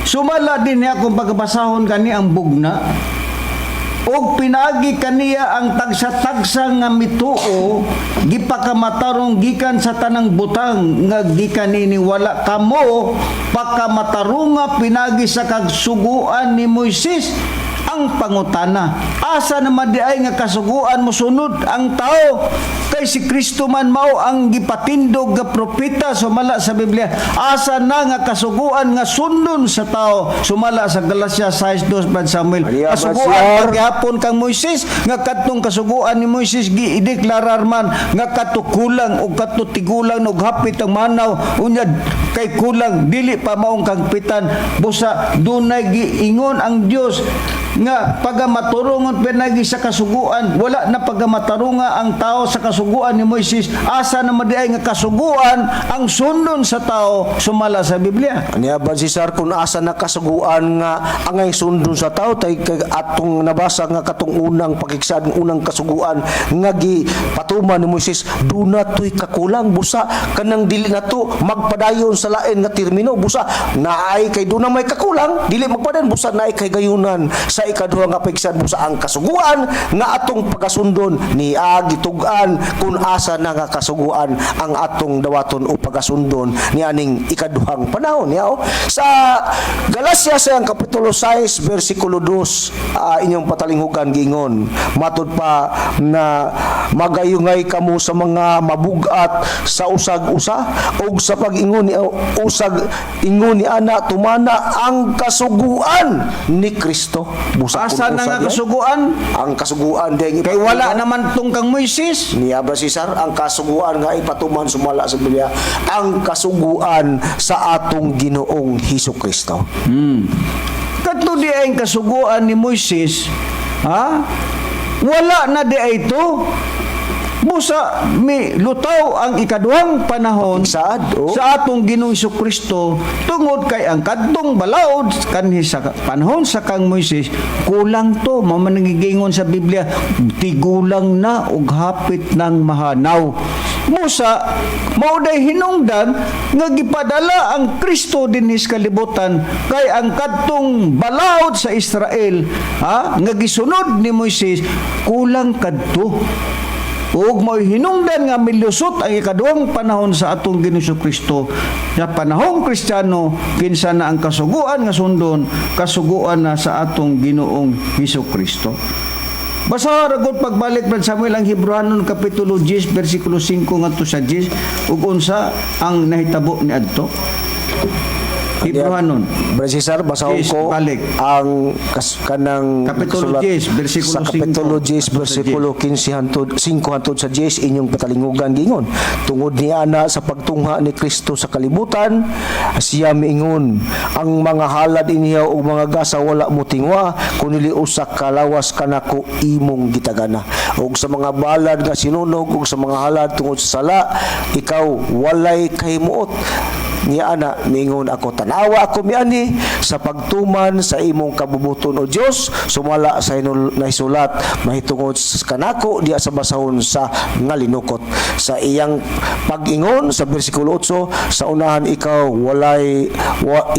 Sumala din niya kung pagkabasahon kani ang bugna. Og pinaagi kaniya ang tagsa-tagsa nga mituo, gipakamatarong gikan sa tanang butang nga gikan ini wala kamo pakamatarunga pinagi sa kagsuguan ni Moises. Ang Ang pangutana, asa naman di ay nga kasuguan mosunod ang tao? Kay si Kristo man mao ang gipatindog nga propeta sumala sa Biblia. Asa na nga kasuguan nga sundon sa tao sumala sa Galatia 6:2, Brad Samuel? Maria, Kasuguan Brad. paghapon kang Moises, nga kadtong kasuguan ni Moises gideklarar man nga kadto kulang og kadto tigulang og hapit ang manaw, unya kay kulang, dili pa maong kagpitan. Busa dunay giingon ang Dios nga pagamaturungon pinagi sa kasuguan, wala na pagamatarunga ang tao sa kasuguan ni Moises. Asa na madiay nga kasuguan ang sundon sa tao sumala sa Biblia? Aniya ba, Cesar, kung asa na kasuguan nga angay sundon sa tao, tay kay atong nabasa nga katong unang pakigsaad, unang kasuguan nga gipatuman ni Moises, duna to'y kakulang. Busa kanang dili na to magpadayon sa lain nga termino. Busa naay kay duna may kakulang, dili magpadayon. Busa naay kay gayunan sa ikaduha nga pakigsaad. Busa ang kasuguan nga atong pagasundon ni gitug-an kung asa na nga kasuguan ang atong dawaton o pagasundon ni aning ikaduhang panahon niya, oh. Sa Galacia sa ang kapitulo 6 bersikulo 2, inyong patalinghugan, gingon matud pa na magayungay kamo sa mga mabugat sa usag-usa ug sa pag-ingon ni usag ingon ni ana tumana ang kasuguan ni Kristo. Busa Asa kung na usa nga diay. kasuguan? Ang kasuguan ding Kay wala naman tong kang Moises. Niya ba, Cesar, ang kasuguan nga ipatuman sumala sa Biblia, ang kasuguan sa atong Ginoong Hesus Kristo. Kadto di ay kasuguan ni Moises, ha? Wala na di ay ito. Busa mi lutaw ang ikaduhang panahon Saad, oh. sa atong Ginoong Kristo tungod kay ang kadtong balaod kanhi sa panahon sa kang Moises kulang to. Mao man ang giingon sa Biblia, tigulang na ug hapit ng mahanaw. Busa mao day hinungdan nga gipadala ang Kristo dinhi sa kalibutan kay ang kadtong balaod sa Israel, ha, nga gisunod ni Moises, kulang kadto. Ug mo'y hinungdan nga milusot ang ikaduhang panahon sa atong Ginoong Kristo. Sa panahong Kristiyano, kinsa na ang kasuguan nga sundon? Kasuguan na sa atong Ginoong Hesus Kristo. Basa ra gud pagbalik, Brad Samuel, ang Hebreohanon kapitulo 10 bersikulo 5 ngadto sa 10 ug unsa ang nahitabo niadto. Hebreohanon. Brother Cesar, basahon Yes, ko balik. ang kanang Kapitulo sulat 10, bersikulo sa kapitulo 5 10 hantod sa bersikulo 15 hantod 5 hantod sa 10, inyong patalingugan, gingon tungod ni ana sa pagtungha ni Kristo sa kalibutan, siya miingon, "Ang mga halad inihaw ug mga gasa wala mo tingwa, kundi usa ka lawas kanako imong gitagana, ug sa mga balad nga sinunog ug sa mga halad tungod sa sala ikaw walay kahimuot." Niya ana mingon ako, "Tanawa ako miani sa pagtuman sa imong kabubuton, o Dios, sumala sa nahisulat mahitungod sa kanako diya sa basahon sa ngalinukot." Sa iyang pag-ingon sa bersikulo 8, "Sa unahan ikaw walay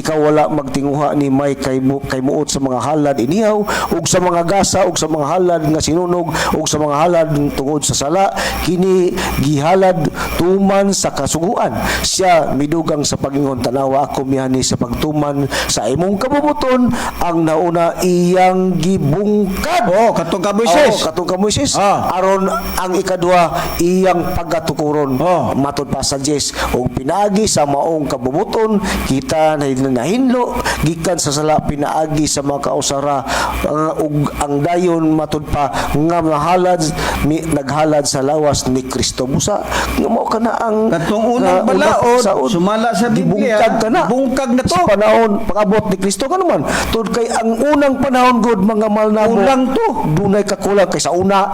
ikaw wala magtinguha ni may kay muot sa mga halad inihaw ug sa mga gasa ug sa mga halad nga sinunog ug sa mga halad tungod sa sala. Kini gihalad tuman sa kasuguan. Siya midugang sa pagingon, 'Tanawa ako mihani sa pagtuman sa imong kabubuton.' Ang nauna iyang gibungkad." Oh, katong ka Moises. Oo, katong ka Moises. Ah. Aron ang ikaduha iyang pagatukuron. Oh. Matod pa sa 10, ug pinaagi sa maong kabubuton kita nahinlo gikan sa sala pinaagi sa mga kausara, ug ang dayon matud pa nga mahalad naghalad sa lawas ni Kristo. Busa nga mao kana ang Katong unang nga balaod, saod, sumala sa Biblia, gibungkag ka na. bungkag na to. Sa panahon pag-abot ni Kristo ka naman tud kay ang unang panahon gud, mga mahal namo, Kulang to. Dunay kakulang kay sa una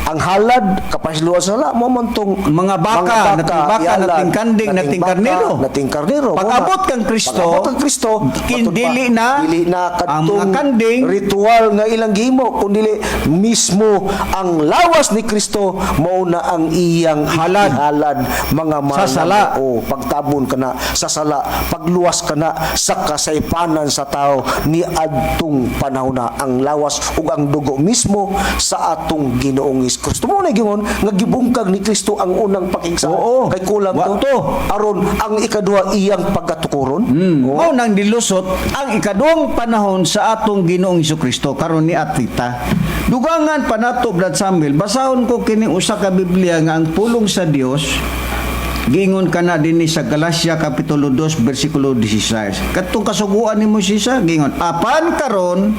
ang halad kapasluan sa sala mo man tong Mga baka, nating baka, ihalad, nating kanding, nating baka, karnero. Nating karnero. Pag-abot kang Kristo, Pag-abot kang Kristo, dili matud pa, na dili na ang kadtong mga kanding. ritual nga ilang gihimo, kundi mismo ang lawas ni Kristo mao na ang iyang Halad. ihalad, mga mahal Sa sala. namo. O pagtabon kana sa sala, pagluwas kana sa kasaypanan sa tao ni adtong panahona, ang lawas ug ang dugo mismo sa atong Ginoong Hesus Kristo. Mao na gingon nga gibungkag ni Kristo ang unang pakigsaad kay kulang Wa to, to. Aron ang ikaduha iyang pagkatukuron. Mao nang dilusot ang ikaduhang panahon sa atong Ginoong Kristo karon ni atita. Dugangan pa nato, Brad Samuel, basahon ko kini usa ka Biblia nga ang pulong sa Dios giingon kana dinhi sa Galacia kapitulo 2 bersikulo 16. Kadtong kasuguan ni Moises giingon, apan karon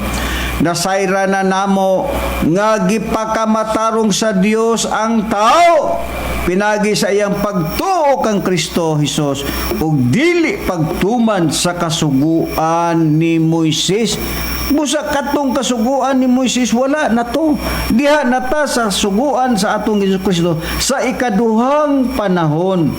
nasayra na namo nga gipakamatarong sa Dios ang tao pinagi sa iyang pagtuo kang Kristo Hesus ug dili pagtuman sa kasuguan ni Moises. Busa katong kasuguan ni Moises wala na to. Diha na ta sa suguan sa atong Hesus Kristo sa ikaduhang panahon.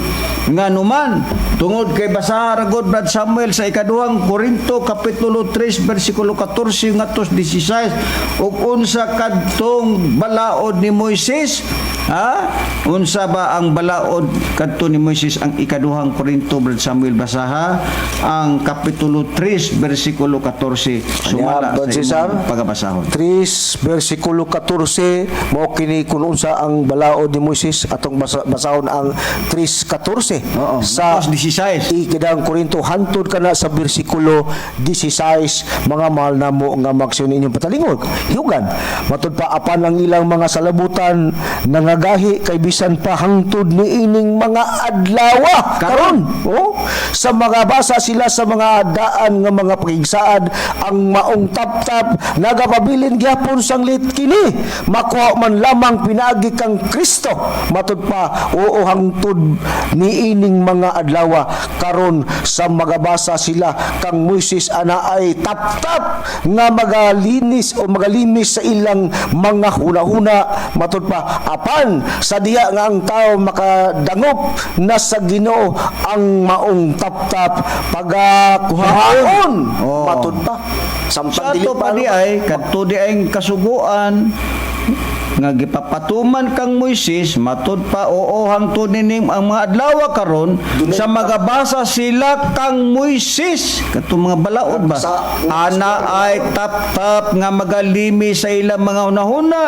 Nganuman, tungod kay basaha ra gud, Brad Samuel, sa ikaduhang Korinto kapitulo 3 bersikulo 14 ngadto 16 ug unsa kadtong balaod ni Moises? Ha? Unsa ba ang balaod kadto ni Moises, ang ikaduhang Korinto, Brad Samuel, basaha ang kapitulo 3 bersikulo 14 sumala Brad sa Cesar? imong pagabasahon. 3 versikulo 14, mao kini kun unsa ang balaod ni Moises, atong basahon ang 3:14 sa Tapos 16. Ikadang Korinto hantod kana sa bersikulo 16. Mga mahal namo nga magsyon, inyong patalingog hiugan. Matud pa, apan ang ilang mga salabutan nangagahi kay bisan pa hangtod niining mga adlawa karon, oh, sa mga basa sila sa mga daan nga mga pakigsaad, ang maong taptap nagapabilin gyapon sanglit kini makuha man lamang pinaagi kang Kristo. Matud pa, oo, hangtod niining mga adlawa karon sa magabasa sila kang Moises, ana ay taptap nga magalinis o magalimis sa ilang mga hunahuna. Matud pa, apan sa diha nga ang tao makadangop na sa Ginoo, ang maong taptap pagakuhaon. Matud pa, Sa samtang dili ato pa di ay kadto di ay kasuguan nga gipapatuman kang Moises. Matud pa, oo, hangtod nining ang mga adlaw karon sa magabasa sila kang Moises, kadtong mga balaod ba, ana ay tap-tap nga magalimi sa ilang mga hunahuna.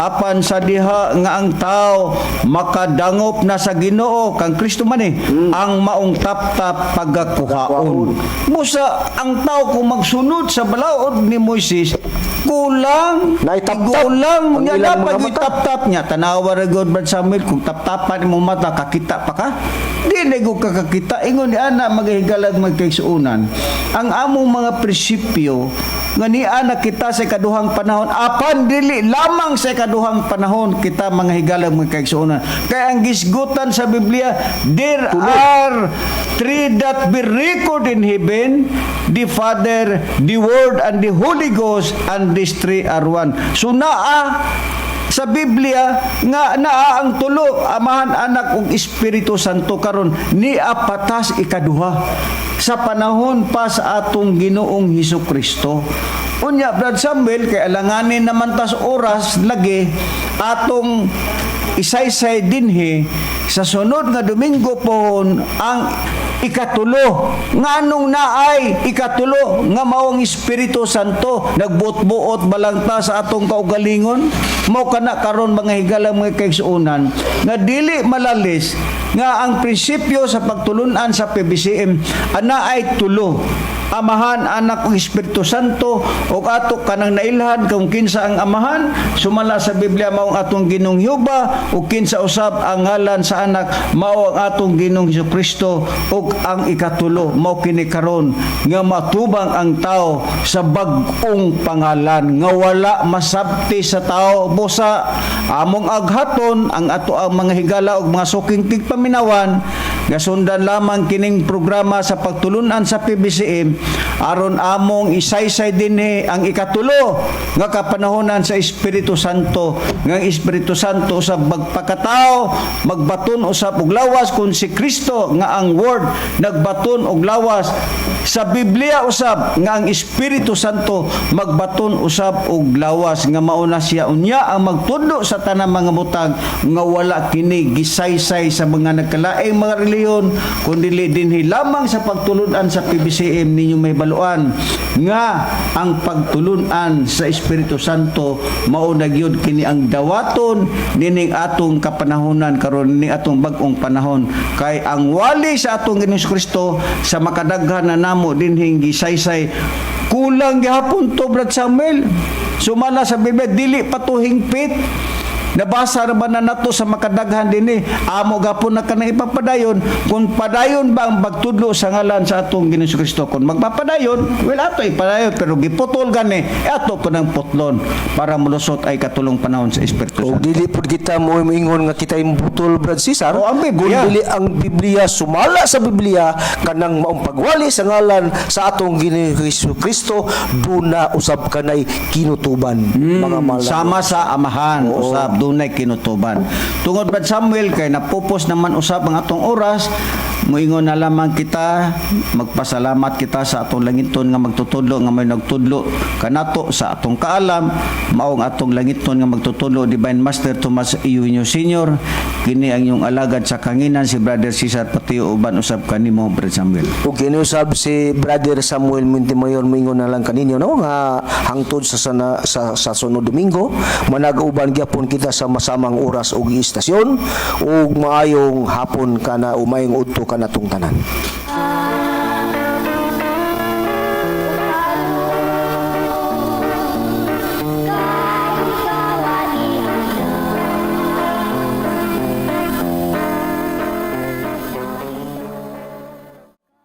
Apan sa diha nga ang tao makadangop na sa Ginoo kang Kristo man eh, ang maong tap-tap pagakuhaon. Busa ang tao kung magsunod sa balaod ni Moises, kulang. Naitap-tap kulang ang niya ilang dapat mga yung mata. tap-tap niya. Tanawa ra gud, Brad Samuel, kung tap-tapan mo mata, kakita pa ka? Di na gud ka kakita. Ingon ni ana, magahigalag magkaigsuonan, ang among mga prinsipyo nga niana kita sa ikaduhang panahon, apan dili lamang sa ikaduhang panahon kita, mga higalag magkaigsuonan, kay ang gisgutan sa Biblia, there are three that be record in heaven, the Father, the Word and the Holy Ghost, and these three are one. So naa sa Biblia nga naa ang tulo, Amahan, Anak ug Espiritu Santo. Karon ni patas ikaduha sa panahon pa sa atong Ginoong Hesus Kristo. Unya, Brad Samuel, kay alanganin naman tas oras lagi, atong isaysay dinhi sa sunod nga Domingo pohon ang ikatulo. Nganong naay ikatulo nga mao ang Espiritu Santo? Nagbuot-buot balang ta sa atong kaugalingon? Mao kana karon, mga higalang mga kaigsuonan, nga dili malalis nga ang prinsipyo sa pagtulunan sa PBCM ana ay tulo, Amahan, Anak ug Espiritu Santo, ug ato kanang nailhan kung kinsa ang Amahan sumala sa Biblia mao ang atong Ginoong Jehova, ug kinsa usab ang ngalan sa Anak, mao ang atong Ginoong Kristo, ug ang ikatulo mao kini karon nga matubang ang tao sa bag-ong pangalan nga wala masabti sa tao. Busa among aghaton ang ato ang mga higala ug mga suking tigpaminawan nga sundan lamang kining programa sa pagtulunan sa PBCM aron among isaysay dinhi ang ikatulo nga kapanahonan sa Espiritu Santo, nga ang Espiritu Santo usab magpakatao, magbaton usab og lawas, kun si Kristo nga ang Word nagbaton og lawas, sa Biblia usab nga ang Espiritu Santo magbaton usab og lawas, nga mauna siya unya ang magtudlo sa tanang mga butang nga wala kini gisaysay sa mga nagkalaing mga relihiyon. Patreon, kun dili dinhi lamang sa pagtulunan sa PBCM ninyo mahibaluan nga ang pagtulunan sa Espiritu Santo mao na gyud kini ang dawaton nining atong kapanahonan karon, ni atong bag-ong panahon, kay ang wali sa atong Ginoong Kristo, sa makadaghan na namo dinhing gisaysay, kulang gihapon to, Brad Samuel. Sumala sa Biblia, dili pa to hingpit. Nabasa na ba na nato sa makadaghan dinhi? Amo gapon na kanang ipapadayon kung padayon ba ang pagtudlo sa ngalan sa atong Ginoong Kristo. Kung magpapadayon, well, ato ipadayon, pero giputol gani, eh, ato pa ng putlon para mulusot ay katulong panahon sa Espiritu Og Santo. dili pud kita mo moingon nga kita putol, Brad Cesar. O, ang Biblia. Kung dili ang Biblia, sumala sa Biblia, kanang maong pagwali sa ngalan sa atong Ginoong Hesus Kristo duna usab kanay kinutuban, mga mahal na Sama sa Amahan usab dunay kinutuban. Tungod, Brad Samuel, kay napupos naman usab ang atong oras, muingon na lamang kita, magpasalamat kita sa atong langiton nga magtutudlo nga may nagtudlo kanato sa atong kaalam, maong atong langiton nga magtutudlo, Divine Master Thomas Eugenio Senior. Kini ang iyong alagad sa kanginan, si Brother Cesar Patio, uban usab kanimo, Brad Samuel. Ug kinusab si Brother Samuel Montemayor, moingon na lang kaninyo, no, nga hangtod sa sana, sa sunod Domingo, manag-uban gyapon kita sa masamang oras ug istasyon, ug maayong hapon kana o maayong udto kanatong tanan.